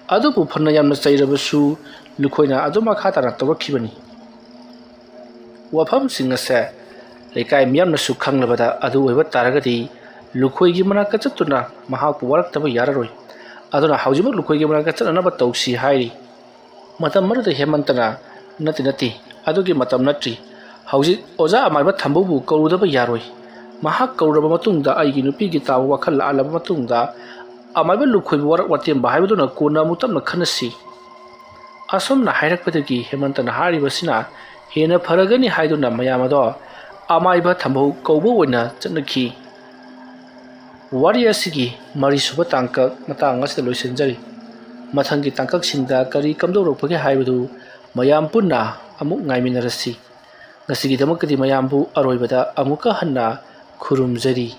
ꯑꯗꯨꯕꯨ ꯐꯅ ꯌꯥꯝꯅ ꯆꯩꯔꯕꯁꯨ ꯂꯨꯈꯣꯏꯅ ꯑꯗꯨꯝ ꯃꯈꯥ ꯇꯥꯅ ꯇꯧꯔꯛꯈꯤꯕꯅꯤ꯫ ꯋꯥꯐꯝꯁꯤꯡ ꯑꯁꯦ ꯂꯩꯀꯥꯏ ꯃꯤꯌꯥꯝꯅꯁꯨ ꯈꯪꯂꯕꯗ ꯑꯗꯨ ꯑꯣꯏꯕ ꯇꯥꯔꯒꯗꯤ ꯂꯨꯈꯣꯏꯒꯤ ꯃꯅꯥꯛꯇ ꯆꯠꯇꯨꯅ ꯃꯍꯥꯛꯄꯨ ꯋꯥꯔꯛꯇꯕ ꯌꯥꯔꯔꯣꯏ꯫ ꯑꯗꯨꯅ ꯍꯧꯖꯤꯛꯃꯛ ꯂꯨꯈꯣꯏꯒꯤ ꯃꯅꯥꯛꯇ ꯆꯠꯅꯅꯕ ꯇꯧꯁꯤ ꯍꯥꯏꯔꯤ꯫ ꯃꯇꯝ ꯑꯗꯨꯗ ꯍꯦꯃꯟꯇꯅ, "ꯅꯠꯇꯦ, ꯅꯠꯇꯦ, ꯑꯗꯨꯒꯤ ꯃꯇꯝ ꯅꯠꯇ꯭ꯔꯤ꯫ ꯍꯧꯖꯤꯛ ꯑꯣꯖꯥ ꯑꯃꯥꯏꯕ ꯊꯝꯕꯧꯕꯨ ꯀꯧꯔꯨꯗꯕ ꯌꯥꯔꯣꯏ꯫ ꯃꯍꯥꯛ ꯀꯧꯔꯕ ꯃꯇꯨꯡꯗ ꯑꯩꯒꯤ ꯅꯨꯄꯤꯒꯤ ꯇꯥꯕ ꯋꯥꯈꯜ ꯂꯥꯛꯍꯜꯂꯕ ꯃꯇꯨꯡꯗ ꯑꯃꯥꯏꯕ ꯂꯨꯈꯣꯏꯕꯨ ꯋꯥꯔꯛ ꯋꯥꯇꯦꯝꯕ ꯍꯥꯏꯕꯗꯨꯅ ꯀꯣꯟꯅ ꯑꯃꯨꯛ ꯇꯞꯅ ꯈꯟꯅꯁꯤ"꯫ ꯑꯁꯨꯝꯅ ꯍꯥꯏꯔꯛꯄꯗꯒꯤ ꯍꯦꯃꯟꯇꯅ ꯍꯥꯏꯔꯤꯕꯁꯤꯅ ꯍꯦꯟꯅ ꯐꯔꯒꯅꯤ ꯍꯥꯏꯗꯨꯅ ꯃꯌꯥꯝ ꯑꯗꯣ ꯑꯃꯥꯏꯕ ꯊꯝꯕꯧ ꯀꯧꯕ ꯑꯣꯏꯅ ꯆꯠꯅꯈꯤ꯫ ꯋꯥꯔꯤ ꯑꯁꯤꯒꯤ ꯃꯔꯤꯁꯨꯕ ꯇꯥꯡꯀꯛ ꯃꯇꯥꯡ ꯑꯁꯤꯗ ꯂꯣꯏꯁꯤꯟꯖꯔꯤ꯫ ꯃꯊꯪꯒꯤ ꯇꯥꯡꯀꯛꯁꯤꯡꯗ ꯀꯔꯤ ꯀꯝꯗꯧꯔꯛꯄꯒꯦ ꯍꯥꯏꯕꯗꯨ ꯃꯌꯥꯝ ꯄꯨꯟꯅ ꯑꯃꯨꯛ ꯉꯥꯏꯃꯤꯟꯅꯔꯁꯤ꯫ ꯉꯁꯤꯒꯤꯗꯃꯛꯇꯗꯤ ꯃꯌꯥꯝꯕꯨ ꯑꯔꯣꯏꯕꯗ ꯑꯃꯨꯛꯀ ꯍꯟꯅ ꯈꯨꯔꯨꯝꯖꯔꯤ꯫